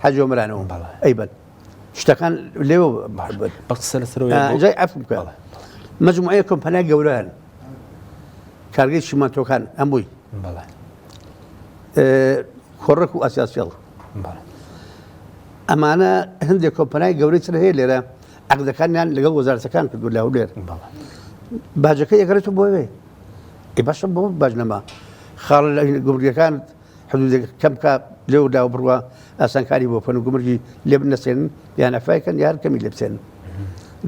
حەجی عومرانەوە ئەیبەن شتەکان لێوە بەقسە لەسەرەوە جای عەفو بکە مجموعەیە کۆمپانیای گەورەن کارگەی چیمەنتۆکان هەمووی کۆڕەک و ئاسیاسیڵ ئەمانە هەندێک کۆمپانیای گەورەی تر هەیە لێرە عەقدەکانیان لەگەڵ وەزارەتەکان کردو لە هەولێر باجەکە یەکڕێت بۆ وێ ئێ باشە بۆ باج نەما خاڵ لە گومرگەکان حدودێک کەم بکە لێو داو بڕوا ئاسانکاری بۆ بکەن و گومرگی لێ بنەسێنن یان ئەفای کەن یان کەمی لێ بسێنن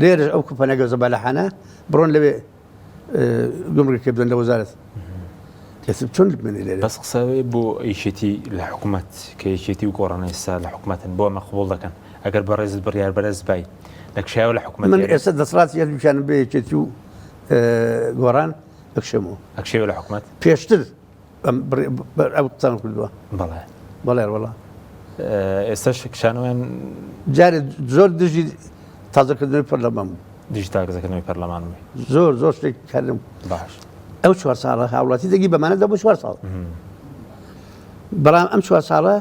لێرەش ئەو کوپەنە گەزە بالەحانە بڕۆن لەوێ گومرگەکە بدەن لە وەزارەت ئێستا چۆن بمێنێ لێرە بەس قسە بۆ یەکێتی لە حکومەت کە یەکێتی و گۆڕان ئێستا لە حکومەتن بۆ ئەمە قبوڵ دەکەن ئەگەر بەڕێزت بڕیار بەرز بای دەکشایەوە لە حکومەت من ئێستا دەسەڵاتی هەردووکیانم بێ یەکێتی و گۆڕان ئەکشێمەوە. ئەکشێوە لە حکومەت؟ پێشتر ئەو قسانم کردووە. بەڵێ. بەڵێ وەڵا. ئێستاش کشانەوەیان جارێ زۆر دژی تازەکردنەوەی پەرلەمان بوو. دژی تازەکردنەوەی پەرلەمان بووی. زۆر زۆر شتێک کارم. باش. ئەو چوار ساڵە هاوڵاتی دەگی بەمانە دە بۆ چوار ساڵ. بەڵام ئەم چوار ساڵە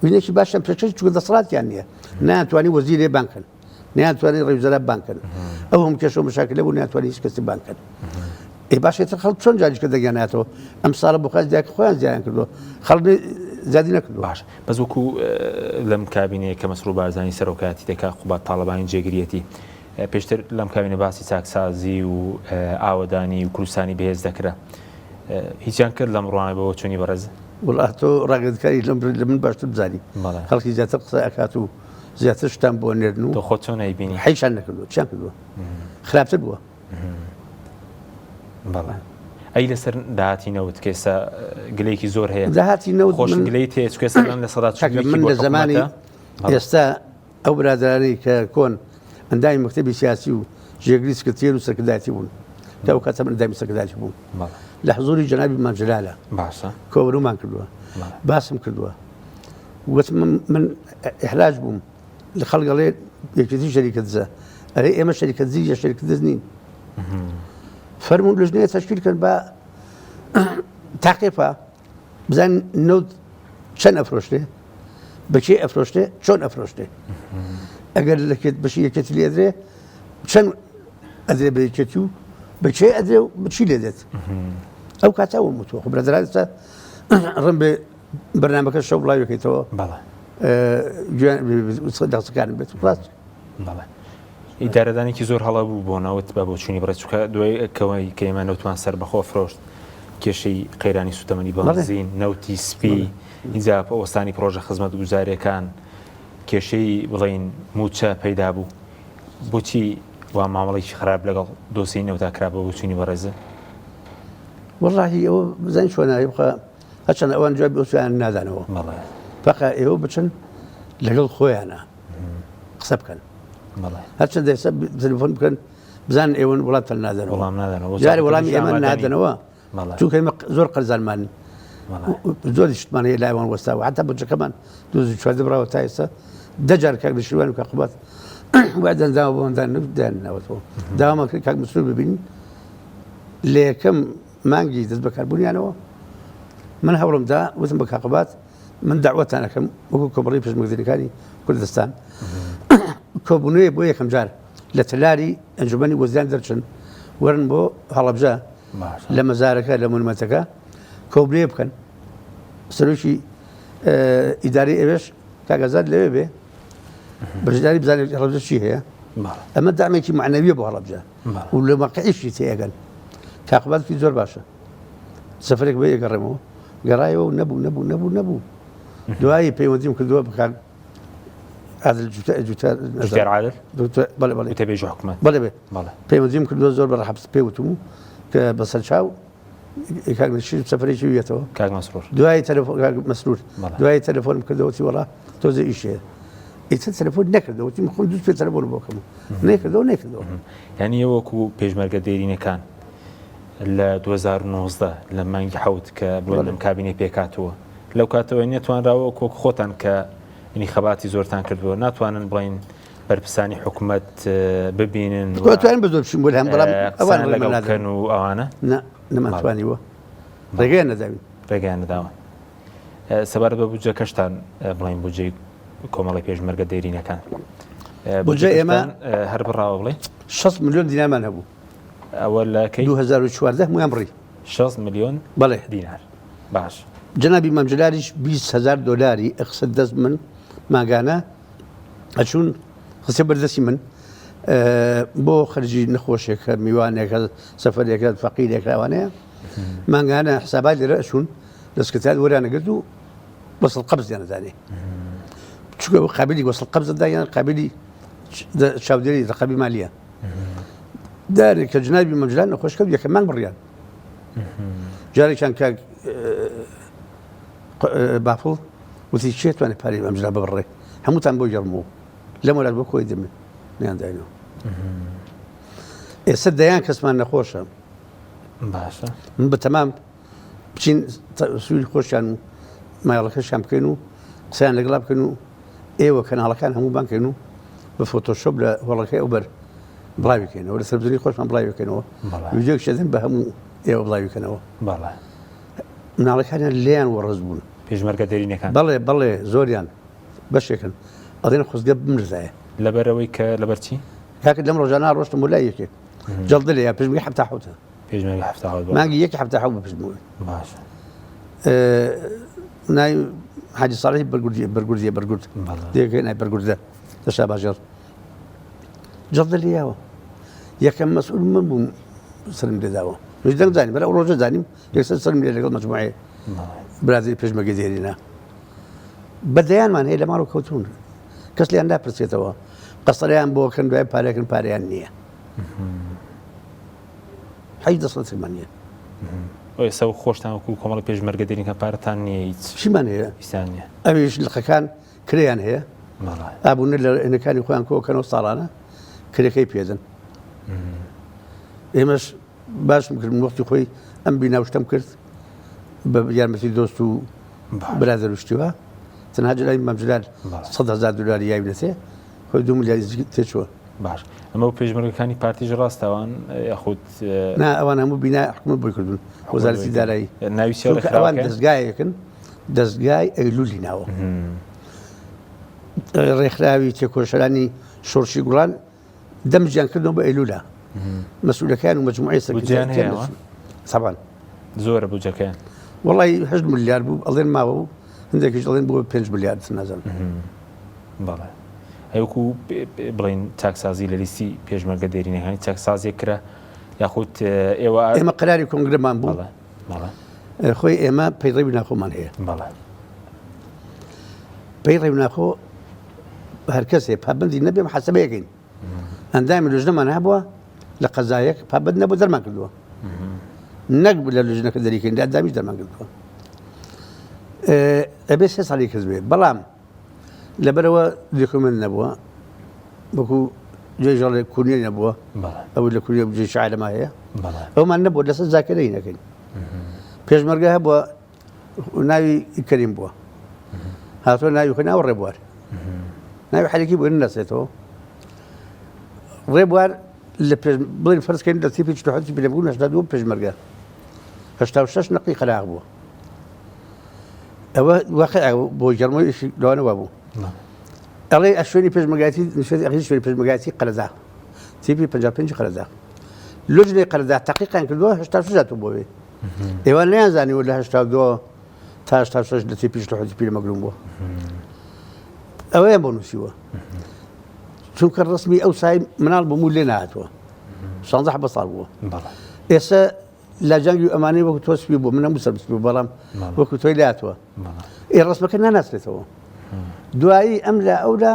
وینێکی باشیان پێشکەش چونکە دەسەڵاتیان نییە ناتوانانی وەزیرێ بانکەن. نەیانتوانی ڕێوزەرا بانگ کەن ئەو هەموو کێشە و مشاکلە بوو نەیانتوانی هیچ کەسی بانگ کەن ئێ باشە ئیتر خەڵک چۆن جاریشکە دەنگیان ناتەوە ئەم ساڵە بۆ خۆیان زیاد خۆیان زیایان کردووە خەڵک زیادی نەکردووە باش بەس وەکو لەم کابینەیە کە مەسرور بارزانی سەرۆکایەتی دەکا قوباد تاڵەبانی جێگریەتی پێشتر لەم کابینە باسی چاکسازی و ئاوەدانی و کوردستانی بەهێز دەکرا هیچیان کرد لەم ڕوانە بەوە چۆنی بەڕێز وڵا تۆ ڕاگەندکاری لەم لە من باشتر بزانی خەڵکی زیاتر قسە ئەکات و زیاتر شتان بۆ نێردن و تۆ خۆت چۆن ئەیبینی؟ حیچیان نەکردووە چیان کردووە خراپتر بووە. بەڵێ ئەی لەسەر داهاتی نەوت کە ئێستا گلەیەکی زۆر هەیە داهاتی نەوت خۆش گلەی تێ چونکە ئێستا لەم کاکە 41% من بۆ لە زمانی حکوومەتە. بەڵێ. ئێستا ئەو برادەرانەی کە کۆن ئەندامی مەکتەبی سیاسی و جێگری سکرتێر و سەرکردایەتی بوون کە ئەو کاتە من ئەندامی سەرکردایەتی بووم بەڵێ. لە حزوری جەنابی مام جەلالە باشە کۆبوونەوەمان کردووە بەڵێ. باسم کردووە وتم من ئیحراج بووم لە خەڵک ئەڵێ یەکێتی شەریکە دزە ئەرێ ئێمە شەریکە دزی یا شەریکە دز نین فەرموون لژنەیە تەشکیل کەن بە تاقیفە بزان نەوت چەند ئەفرۆشتێ بەکێ ئەفرۆشتێ چۆن ئەفرۆشتێ ئەگەر لەکێت بەشی یەکێتی لێدرێ چەند ئەدرێ بە یەکێتی و بەکێ ئەدرێ و بچی لێ دێت. ئەو کاتە ئەوم وتووە خۆ برادەران ئێستا ڕم بێ بەرنامەکە شەو بڵاویەکەیتەوە بەڵێ دەقسەکانم بێت ڕاست بەڵێ ئیدارەدانێکی زۆر هەڵە بوو بۆ نەوت بە بۆچوونی بڕێ چونکە دوای کەوەی کە ئێمە نەوتمان سەربەخۆ فرۆشت کێشەی قەیرانی سوتەمەنی بەنزین نەوتی سپی ئینجا وەستانی پرۆژە خزمەتگوزاریەکان کێشەی بڵین موچە پەیدا بوو بۆچی وا مامەڵێکی خراپ لەگەڵ دۆسیەی نەوتا کرا بە بۆچوونی بەڕێزت؟ وەڵاهی ئەوە بزانین چۆنە بخە هەرچەند ئەوان جوابی ئەو سوالانە نادانەوە بەڵێ فەقە ئێوە بچن لەگەڵ خۆیانە قسە بکەن بەڵێ هەرچەند ئێستا تەلەفۆن بکەن بزانن ئێوە وڵاتان نادەنەوە وەڵام نادەنەوە جارێ وەڵامی وەزارەتەکەش ئێمە ئامادە نین. نادەنەوە بەڵێ چونکە ئێمە زۆر قەرزانمان بەڵێ زۆر شتمان هەیە لای ئەوان وەستاوە حتا بودجەکەمان 2014 بڕاوە تا ئێستا دە جار کاک نەوشیروان و کاک قوباد وعدیان داوە بۆمان دان دایانناوەتەوە داوامان کرد کاک مەسرور ببینین لە یەکەم مانگی دەست بەکاربوونیانەوە من هەوڵم دا وتم بە کاک قوباد من داوەتان ئەکەم وەکو کۆمەڵی پێشمەرگەکانی کوردستان کۆبوونەوەی بۆ یەکەم جار لە تەلاری ئەنجومەنی وەزیران دەرچن وەرن بۆ هەڵەبجە لە مەزارەکە لە مونمەتەکە کۆبلێ بکەن سەرۆکی ئیداری ئەوێش کاک ئازاد لەوێ بێ بەشداری بزانێت هەڵەبجە چی هەیە ئەمە دامێکی معنەویە بۆ هەڵەبجە و لە واقعیشی تێئەگەن کاقباتکی زۆر باشە سەفرێک بێ گەڕێمەوە گەڕایەوە و نەبوو نەبوو نەبوو نەبوو دوایی پەیوەندیم کردووە بکات عادل جوتە جوتە جوتیار عادل دکتۆر بەڵێ بەڵێ وتەبێژی حکومەت بەڵێ بێ بەڵێ پەیوەندیم کردووە زۆر بە ڕەحەت پێ وتم کە بەسەر چاو کاک نەشیر سەفەرێکی ویەتەوە کاک مەسرور دوای تەلەفۆن کاک مەسرور بەڵێ. دوای تەلەفۆنم کردەوە وتی وەڵا تۆزێ ئیش هەیە ئیتر تەلەفۆن نەکردەوە وتی من خۆم دوو پێ تەلەفۆن بۆ کەم نەیکردەوە نەیکردەوە یعنی وەکو پێشمەرگە دێرینەکان لە 2019 لە مانگی حەوت کە بڵێن ئەم کابینەی پێکهاتووە لەو کاتەوە نەتوانراوە وەک خۆتان کە ینی خەباتی زۆرتان کردووە ناتوانن بڵین بەرپرسانی حکومەت ببینن و توانین بە زۆر بچین بۆ لام بەڵام ئەوان قسەیان لەگەڵ لەگەڵ بکەن و ئەوانە نا نەمانتوانیوە ڕێگەیان نەداوین ڕێگەیان نەداوە سەبارەت بە بودجەکەشتان بڵین بودجەی کۆمەڵی پێشمەرگە دێرینەکان بودجە ئێمە هەر بڕاوە بڵێ 6 ملیۆن دینارمان هەبوو ئەوە لە کەی 2014 هەموویان بڕی 6 ملیۆن بەڵێ دینار باش جەنابی مام جەلالیش 20 هەزار دۆلاری ئەخستە دەست من مانگانە ئەچوون خستە بەردەستی من بۆ خەرجی نەخۆشێکە میوانێکە سەفەرێکە فەقیرێکە ئەوانەیە مانگانە حسابات لێرە ئەچوون لە سکرتار وەریانەگرت و وەسڵ قەبزیان دانێ چونکە قابلی وەسڵ قەبز دایان قابلی چاودێری ڕقەبی مالیە دارێک کە جنابی مەجلان نەخۆش کەوت یەکەم مانگ بڕیان جارێکیان کاک بافڵ وتی کێ توانێت پارەی مەجلا ببڕێ هەمووتان بۆ گەڕمەوە لەم وەلات بۆ کۆی دەمێ نیان داینەوە ئێستا دەیان کەسمان نەخۆشە باشە من بە تەمام بچین سووری خۆشیان و مایڵەکەشیان بکەین و قسەیان لەگەڵا بکەین و ئێوە کەناڵەکان هەموو بانگ کەین و بە فۆتۆشۆپ لە هۆڵەکەی ئەوبەر بڵاوی کەینەوە لە تەلەفزیۆنی خۆشمان بڵاوی کەینەوە ڤیدیۆیەک شێدن بە هەموو ئێوە بڵاوی کەنەوە بەڵێ مناڵەکانیان لێیان وەڕز بوون پێشمەرگە دێرینەکان بەڵێ بەڵێ زۆریان بەشێکن ئەڵێن خۆزگە بمردایە لەبەرەوەی کە لەبەر چی کاکە لەم ڕۆژانە ڕۆشتم بۆ لای یەکێک جەڵدە لێ پێشمەرگەی 77 پێشمەرگە 77 بەڵێ. مانگی یەکی 77 بوو پێشمەرگە باشە ناوی حاجی ساڵحی بەرگوردیە بەرگوردیە بەرگورد بەڵێ. دێکەی ناوی بەرگوردە لە شاباژێڕ جەڵدە لێیاوە یەکەم مەسئول من بووم سەرم لێداوە منیش دەنگ زانیم بەر ئەو ڕۆژە زانیم یەکسەر سەرم لێ لەگەڵ مەجموعەیە بەڵێ. برادەری پێشمەرگەی دێرینە بە دەیانمان هەیە لە ماڵەوە کەوتوون کەس لێیان ناپرسێتەوە قەسەرەیان بۆ کەن دوای پارەکەن پارەیان نییە حیچ دەسەڵاتێکمان نییە. ئێستا و خۆشتان وەکو کۆمەڵی پێشمەرگە دێرین کە پارەتان نییە هیچ چیمان هەیە؟ هیچتان نییە. ئەویش لقەکان کرێیان هەیە بەڵێ. ئابوونە لە ئێنەکانی خۆیان کۆکەنەوە ساڵانە کرێکەی پێدەن. ئێمەش باشم کرد من وەختی خۆی ئەم بینا و شتەم کرد بە یارمەتی دۆست و برادەر و شتیوە تەنها جەلالی مام جەلال 100 هەزار دلاری یاوینەتێ خۆی دو ملیاری تێچووە. باش ئەمە و پێشمەرگەکانی پارتیش ڕاستە ئەوان یاخود نا ئەوان هەموو بینا حکومەت بۆی کردوون وەزارەتی دارایی ناوی چیە چونکە ئەوان دەزگایەکن دەزگای ئەیلولی ناوە ڕێکخراوی تێکۆشەرانی شۆڕشی گوڵان دەمجیان کردەوە بە ئەیلولا مەسئولەکان و مجموعەی بودجەیان هەیە سەبان. زۆرە بودجەکەیان؟ وەڵی 8 ملیار بوو ئەڵێن ماوە و هەندێکیش دەڵێن بووە 5 ملیار نازانم. بەڵێ ئەوکو بڵین چاکسازی لە لیستی پێشمەرگە دێرینەکانی چاکسازیەک کرا یاخود ئێوە ئێمە قراری کۆنگرەمان بوو خۆی ئێمە پەیڕەوی ناخۆمان هەیە بەڵێ پەیڕەوی ناخۆ هەرکەسێ پابندی نەبێ حەسەبەیەکەین ئەندامی لوژنەمان هەبووە لە قەزایەک پابند نەبوو دەرمان کردووە نەک لە لوژنەکە دەریکەین لە ئەندامیش دەرمان کردووە ئەبێ سێ ساڵی کەس بێ بەڵام لەبەرەوە دۆکۆمنت نەبووە وەکو جێژەڵێ کورنیە نەبووە ئەو لە کوریە جێ شعرما هەیە ئەومان نەبوو لەسەر زاکرەی نەکەین پێشمەرگە هەبووە ناوی کەریم بووە هاتووە ناوی خۆی ناوە ڕێبوار ناوی حەرێکی بۆ نەسێتەوە ڕێبوار لە پێش بڵین فەرزکەین لە تیپی 47 پێ بوو 82 پێشمەرگە 86 نەقی قەراغ بووە ئەوە واقع بۆ جەرمەوە ئیشی لەوانە وابوو ئەڵێ شوێنی پێشمەگاتی شوێنی ئەخیر شوێنی پێشمەگاتی قەرەداغ تیپی 55 قەرەداغ لۆجنەی قەرەداغ تەقیقیان کردووە 86 هاتوو بۆ وێ ئێوە نەیانزانیوە لە 82 تا 86 لە تیپی 47 پیرەمەگرون بووە ئەوەیان بۆ نووسیوە چونکە ڕسمی ئەو سای مناڵ بووم و لێ نهاتووە 16 بە ساڵ بووە ئێستا لە جەنگی ئەمانەی وەکو تۆ سپی بوو من هەموو سەر سپی بوو بەڵام وەکو تۆی لاتوە ئێ ڕسمەکە ناناسرێتەوە دوایی ئەم لە ئەولا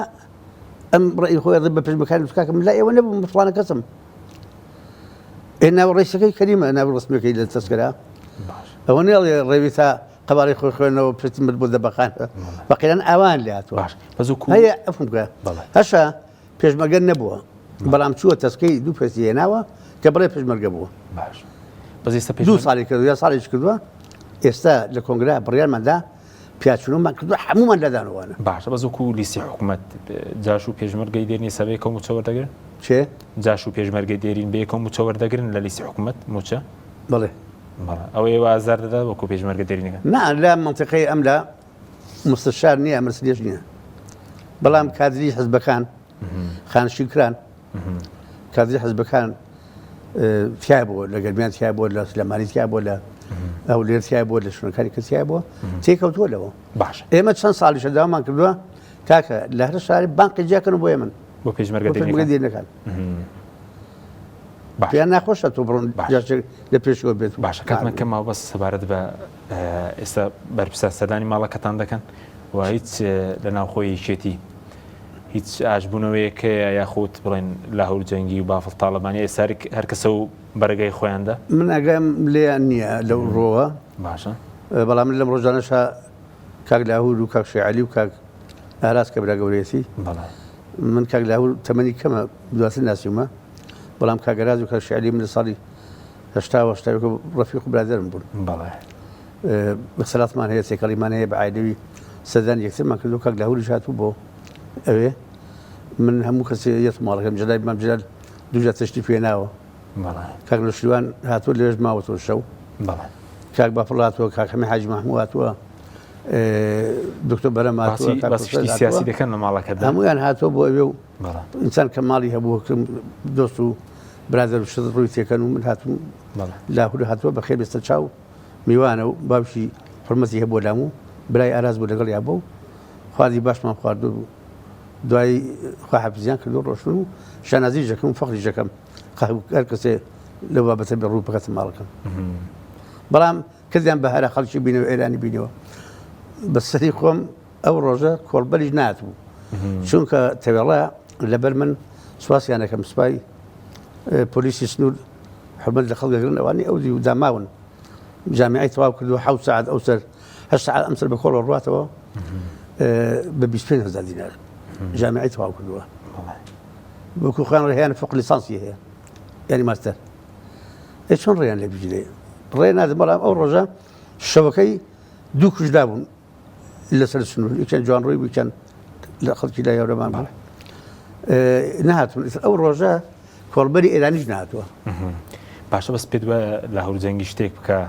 ئەم ڕێی خۆی بە پێشمەکانی کاکەم لە ئێوە نەبوو متوانە کەسم ئێ ناو ڕیسەکەی کەریمە ناو ڕسمەکەی لە تەسکرا ئەوە نێڵێ ڕێوی تا قەبارەی خۆی خوێنەوە پرتی مرد بۆ دەبەخان بەقیران ئاوان لێ هاتووە هەیە ئەفم بکە هەشە پێشمەرگە نەبووە بەڵام چووە تەسکەی دوو پێستی هێناوە کە بڵێ پێشمەرگە بووە باش بەس ئێستا دوو ساڵی کردووە یا ساڵێکی کردووە ئێستا لە کۆنگرە بڕیارماندا پیاچونەوەمان کردووە هەمومان لادانەوەە باشە بەس وەکو لیستی حکوومەت جاش و پێشمەرگەی دێرین ئێستا بەیەکەوە مووچە وەردەگرن چێ جاش و پێشمەرگەی دێرین بەیەکەوە مووچە وەردەگرن لە لیستی حکوومەت مووچە بەڵێ بەڵێ ئەوە ئێوە ئازار دەدا وەکو پێشمەرگە دێرینەکان نا لە منطقەی ئەم لە مستشار نییە مەسلێش نییە بەڵام کادری حزبەکان خانشین کران کادری حزبەکان تیا بووە لە گەرمیان تیا بووە لە سلێمانی تیا بووە لە هەولێر تیا بووە لە شوێنەکانی کە تیا بووە تێکەوتووە لەوە باش ئێمە چەند ساڵیشە داوامان کردووە کاکە لە هەر شاری بانقی جیاکەن بۆ ئێمن بۆ پێشمەرگە دێنەکان پێیان ناخۆشە تۆ بڕۆن لە پێشەوە بێت باشە کاتمان کەمەوە بەس سەبارەت بە ئێستا بەرپرسان سەردانی ماڵەکەتان دەکەن و هیچ لە ناوخۆی یەکێتی هیچ ئاشبوونەوەیەک هەیە یاخود بڵێن لاهور جەنگی و بافڵ تاڵەبانی ئێستا هەر کەسە و بەرەگای خۆیاندا؟ من ئاگام لێیان نییە لەو ڕۆوە باشە بەڵام من لەم ڕۆژانەشا کاک لاهور و کاک شێعەلی و کاک ئاراس کە برا گەورەیەتی من کاک لاهور تەمەنی کەمە دواتر ناسیومە بەڵام کاک ئاراس و کاک شێعەلی من لە ساڵی هەشتا و هەشتا و یەک ڕەفیق و برادەرم بوون. بەڵێ. اختلاطمان هەیە، تێکەڵیمان هەیە، بە عایلەوی سەردانی یەکترمان کردووە، کاک لاهوریش هاتوو بۆ ئەوێ. من هەموو کەسێ یەت ماڵەکەم جەلال مام جەلال دوو جار تەشریف هێناوە. بەڵێ. کاک نەوشیروان هاتووە لەوێش ماوەتەوە شەو. بەڵێ. کاک بافڵ هاتووە، کاک حەمەی حاجی مەحموو هاتووە، دکتۆر بەرەم هاتووە، باسی کاک باسی کۆسرەت شتی هاتووە. سیاسی دەکەن لە ماڵەکەتدا؟ هەموویان هاتووە بۆ ئەوێ و بەڵێ. ئینسان کە ماڵی هەبوو دۆست و برادەر و شت ڕووی تێکەن و من هاتوم لاهور هاتووە بەخێر بێ سەرچاو میوانە و باوکی حرمەتی هەبووە لام و برای ئاراز بوو لەگەڵ یابوو خواردی باشمان خواردو بوو دوای خواحافزیان کردو ڕۆشتن و شانازی ژەکەم و فەخری ژەکەم هەر کەسێ لەو بابەتە بێ ڕوو بکاتە ماڵەکەم بەڵام کردیان بە هەرە خەڵکی بینەوە ئێرانی بینەوە بەسەری خۆم ئەو ڕۆژە کۆڵبەریش ناتبوو چونکە تەوێڵە لەبەر من سوپاسیان دەکەم سوپای پۆلیسی سنوور حرمەت لە خەڵک دەگرن ئەوانەی ئەو دیو داماون جامیعی تەواو کردووە حەوت سەعات ئەو سەر هەشت سەعات ئەم سەر بە کۆڵەوە ڕواتەوە بە 25 هەزار دینار جامیعی تەواو کردووە وەکو خۆیان ڕێیان فوق لیسانسی هەیە یعنی ماستەر ئێ چۆن ڕێیان لێ بگیرێ ڕێ نادەم بەڵام ئەو ڕۆژە شەوەکەی دوو کوژرا بوون لەسەر سنوور یەکیان جوانڕۆی بوو یەکیان لە خەڵکی لای هەورەمان بوو نەهاتون ئەو ڕۆژە کۆڵبەری ئێرانیش نهاتووە باشە بەس پێت وایە لاهور جەنگی شتێک بکە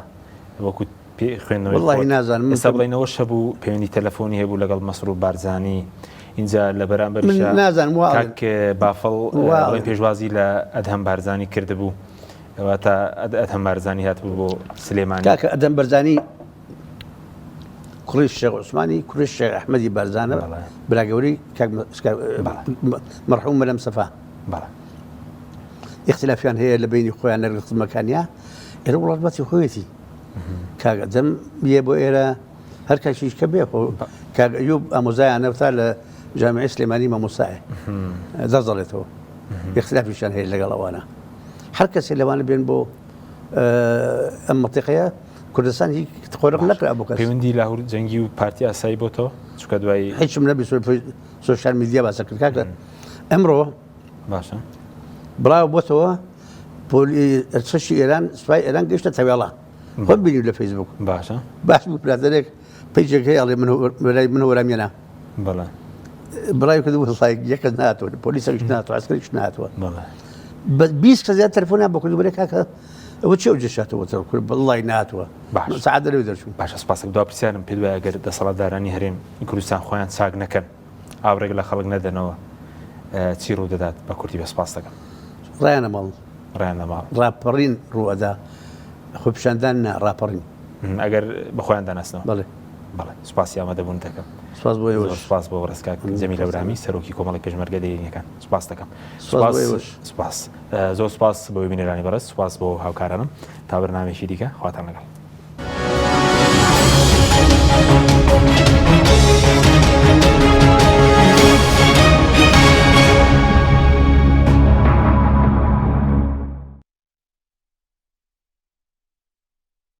وەکو پێ خوێندنەوەی وەڵڵاهی نازانم ئێستا بڵێنەوە شەبوو پەیوەندی تەلەفۆنی هەبوو لەگەڵ مەسرور بارزانی اینجا لە بەرامبەریشا نازانم کاک بافڵ بڵێن پێشوازی لە ئەدهەم بارزانی کردبوو. واتە ئەدهەم بارزانی هاتبوو بۆ سلێمانی. کاکە ئەدەم بەرزانی کوڕی شێخ عوسمانی کوڕی شێخ ئەحمەدی بارزانە برا گەورەی کاک مەرحوم مەلا مستەفا. بەڵێ. ئیختلافیان هەیە لە بەینی خۆیان لەگەڵ خزمەکانیا ئێرە وڵات باسی خۆیەتی کاک ئەدەم یە بۆ ئێرە هەر کەسیش کە بێ خۆ کاک ئەیوب ئامۆزایانە تا لە جامیعی سلێمانی مامۆستایە دەست دەڵێتەوە ئیختلافیشیان هەیە لەگەڵ ئەوانە هەر کەسێ لەوانە بێن بۆ ئەم مەتیقەیە کوردستان هیچ قۆرغ نەکرا بۆ کەس. پەیوەندی لاهور جەنگی و پارتی ئاسایی بۆتەوە چونکە دوای هیچم نەبی social media باسە کرد کاکە ئەمڕۆ باشە بڵاو بۆتەوە پۆلی ئێران سوپای ئێران گەشتە تەوێڵە خۆم بینی لە فەیسبوک باشە باش بوو برادەرێک page ێک هەیە ئەڵێ من برای من وەرامیانە بەڵێ بڵاوی کرد وڵای یەک کەس نهاتوە پۆلیسێکش نهاتوە عەسکەریش نهاتوە بە 20 کەس زیاد تەلەفۆنیان بۆ کردو بەرێ کاکە ئەوە چی ئەو جێشاتەوە تەڵ کرد بەڵای نهاتوە باش سەعات دەرەوە دەرچوو باشە سپاسێک دوا پرسیارم پێت وایە گەر دەسەڵاتدارانی هەرێم کوردستان خۆیان چاک نەکەن ئاوڕێک لە خەڵک نەدەنەوە چی ڕوو دەدات بە کوردی بە سپاس دەکەم ڕایانە ماڵ ڕایان لە ماڵ ڕاپەڕین ڕوئەدا خۆپیشاندان نا ڕاپەڕین. ئەگەر بە خۆیان دەناسنەوە. بەڵێ. بەڵێ سوپاسی ئامادەبوونت دەکەم. سوپاس بۆ ئێوەش. زۆر سوپاس بۆ بەڕێز کاک جەمیل هەورامی سەرۆکی کۆمەڵی پێشمەرگە دێرینەکان. سوپاس دەکەم. سوپاس بۆ ئێوەش. سوپاس. زۆر سوپاس بۆ بینەرانی بەڕێز، سوپاس بۆ هاوکارانم. تا بەرنامەیەکی دیکە خواتان لەگەڵ.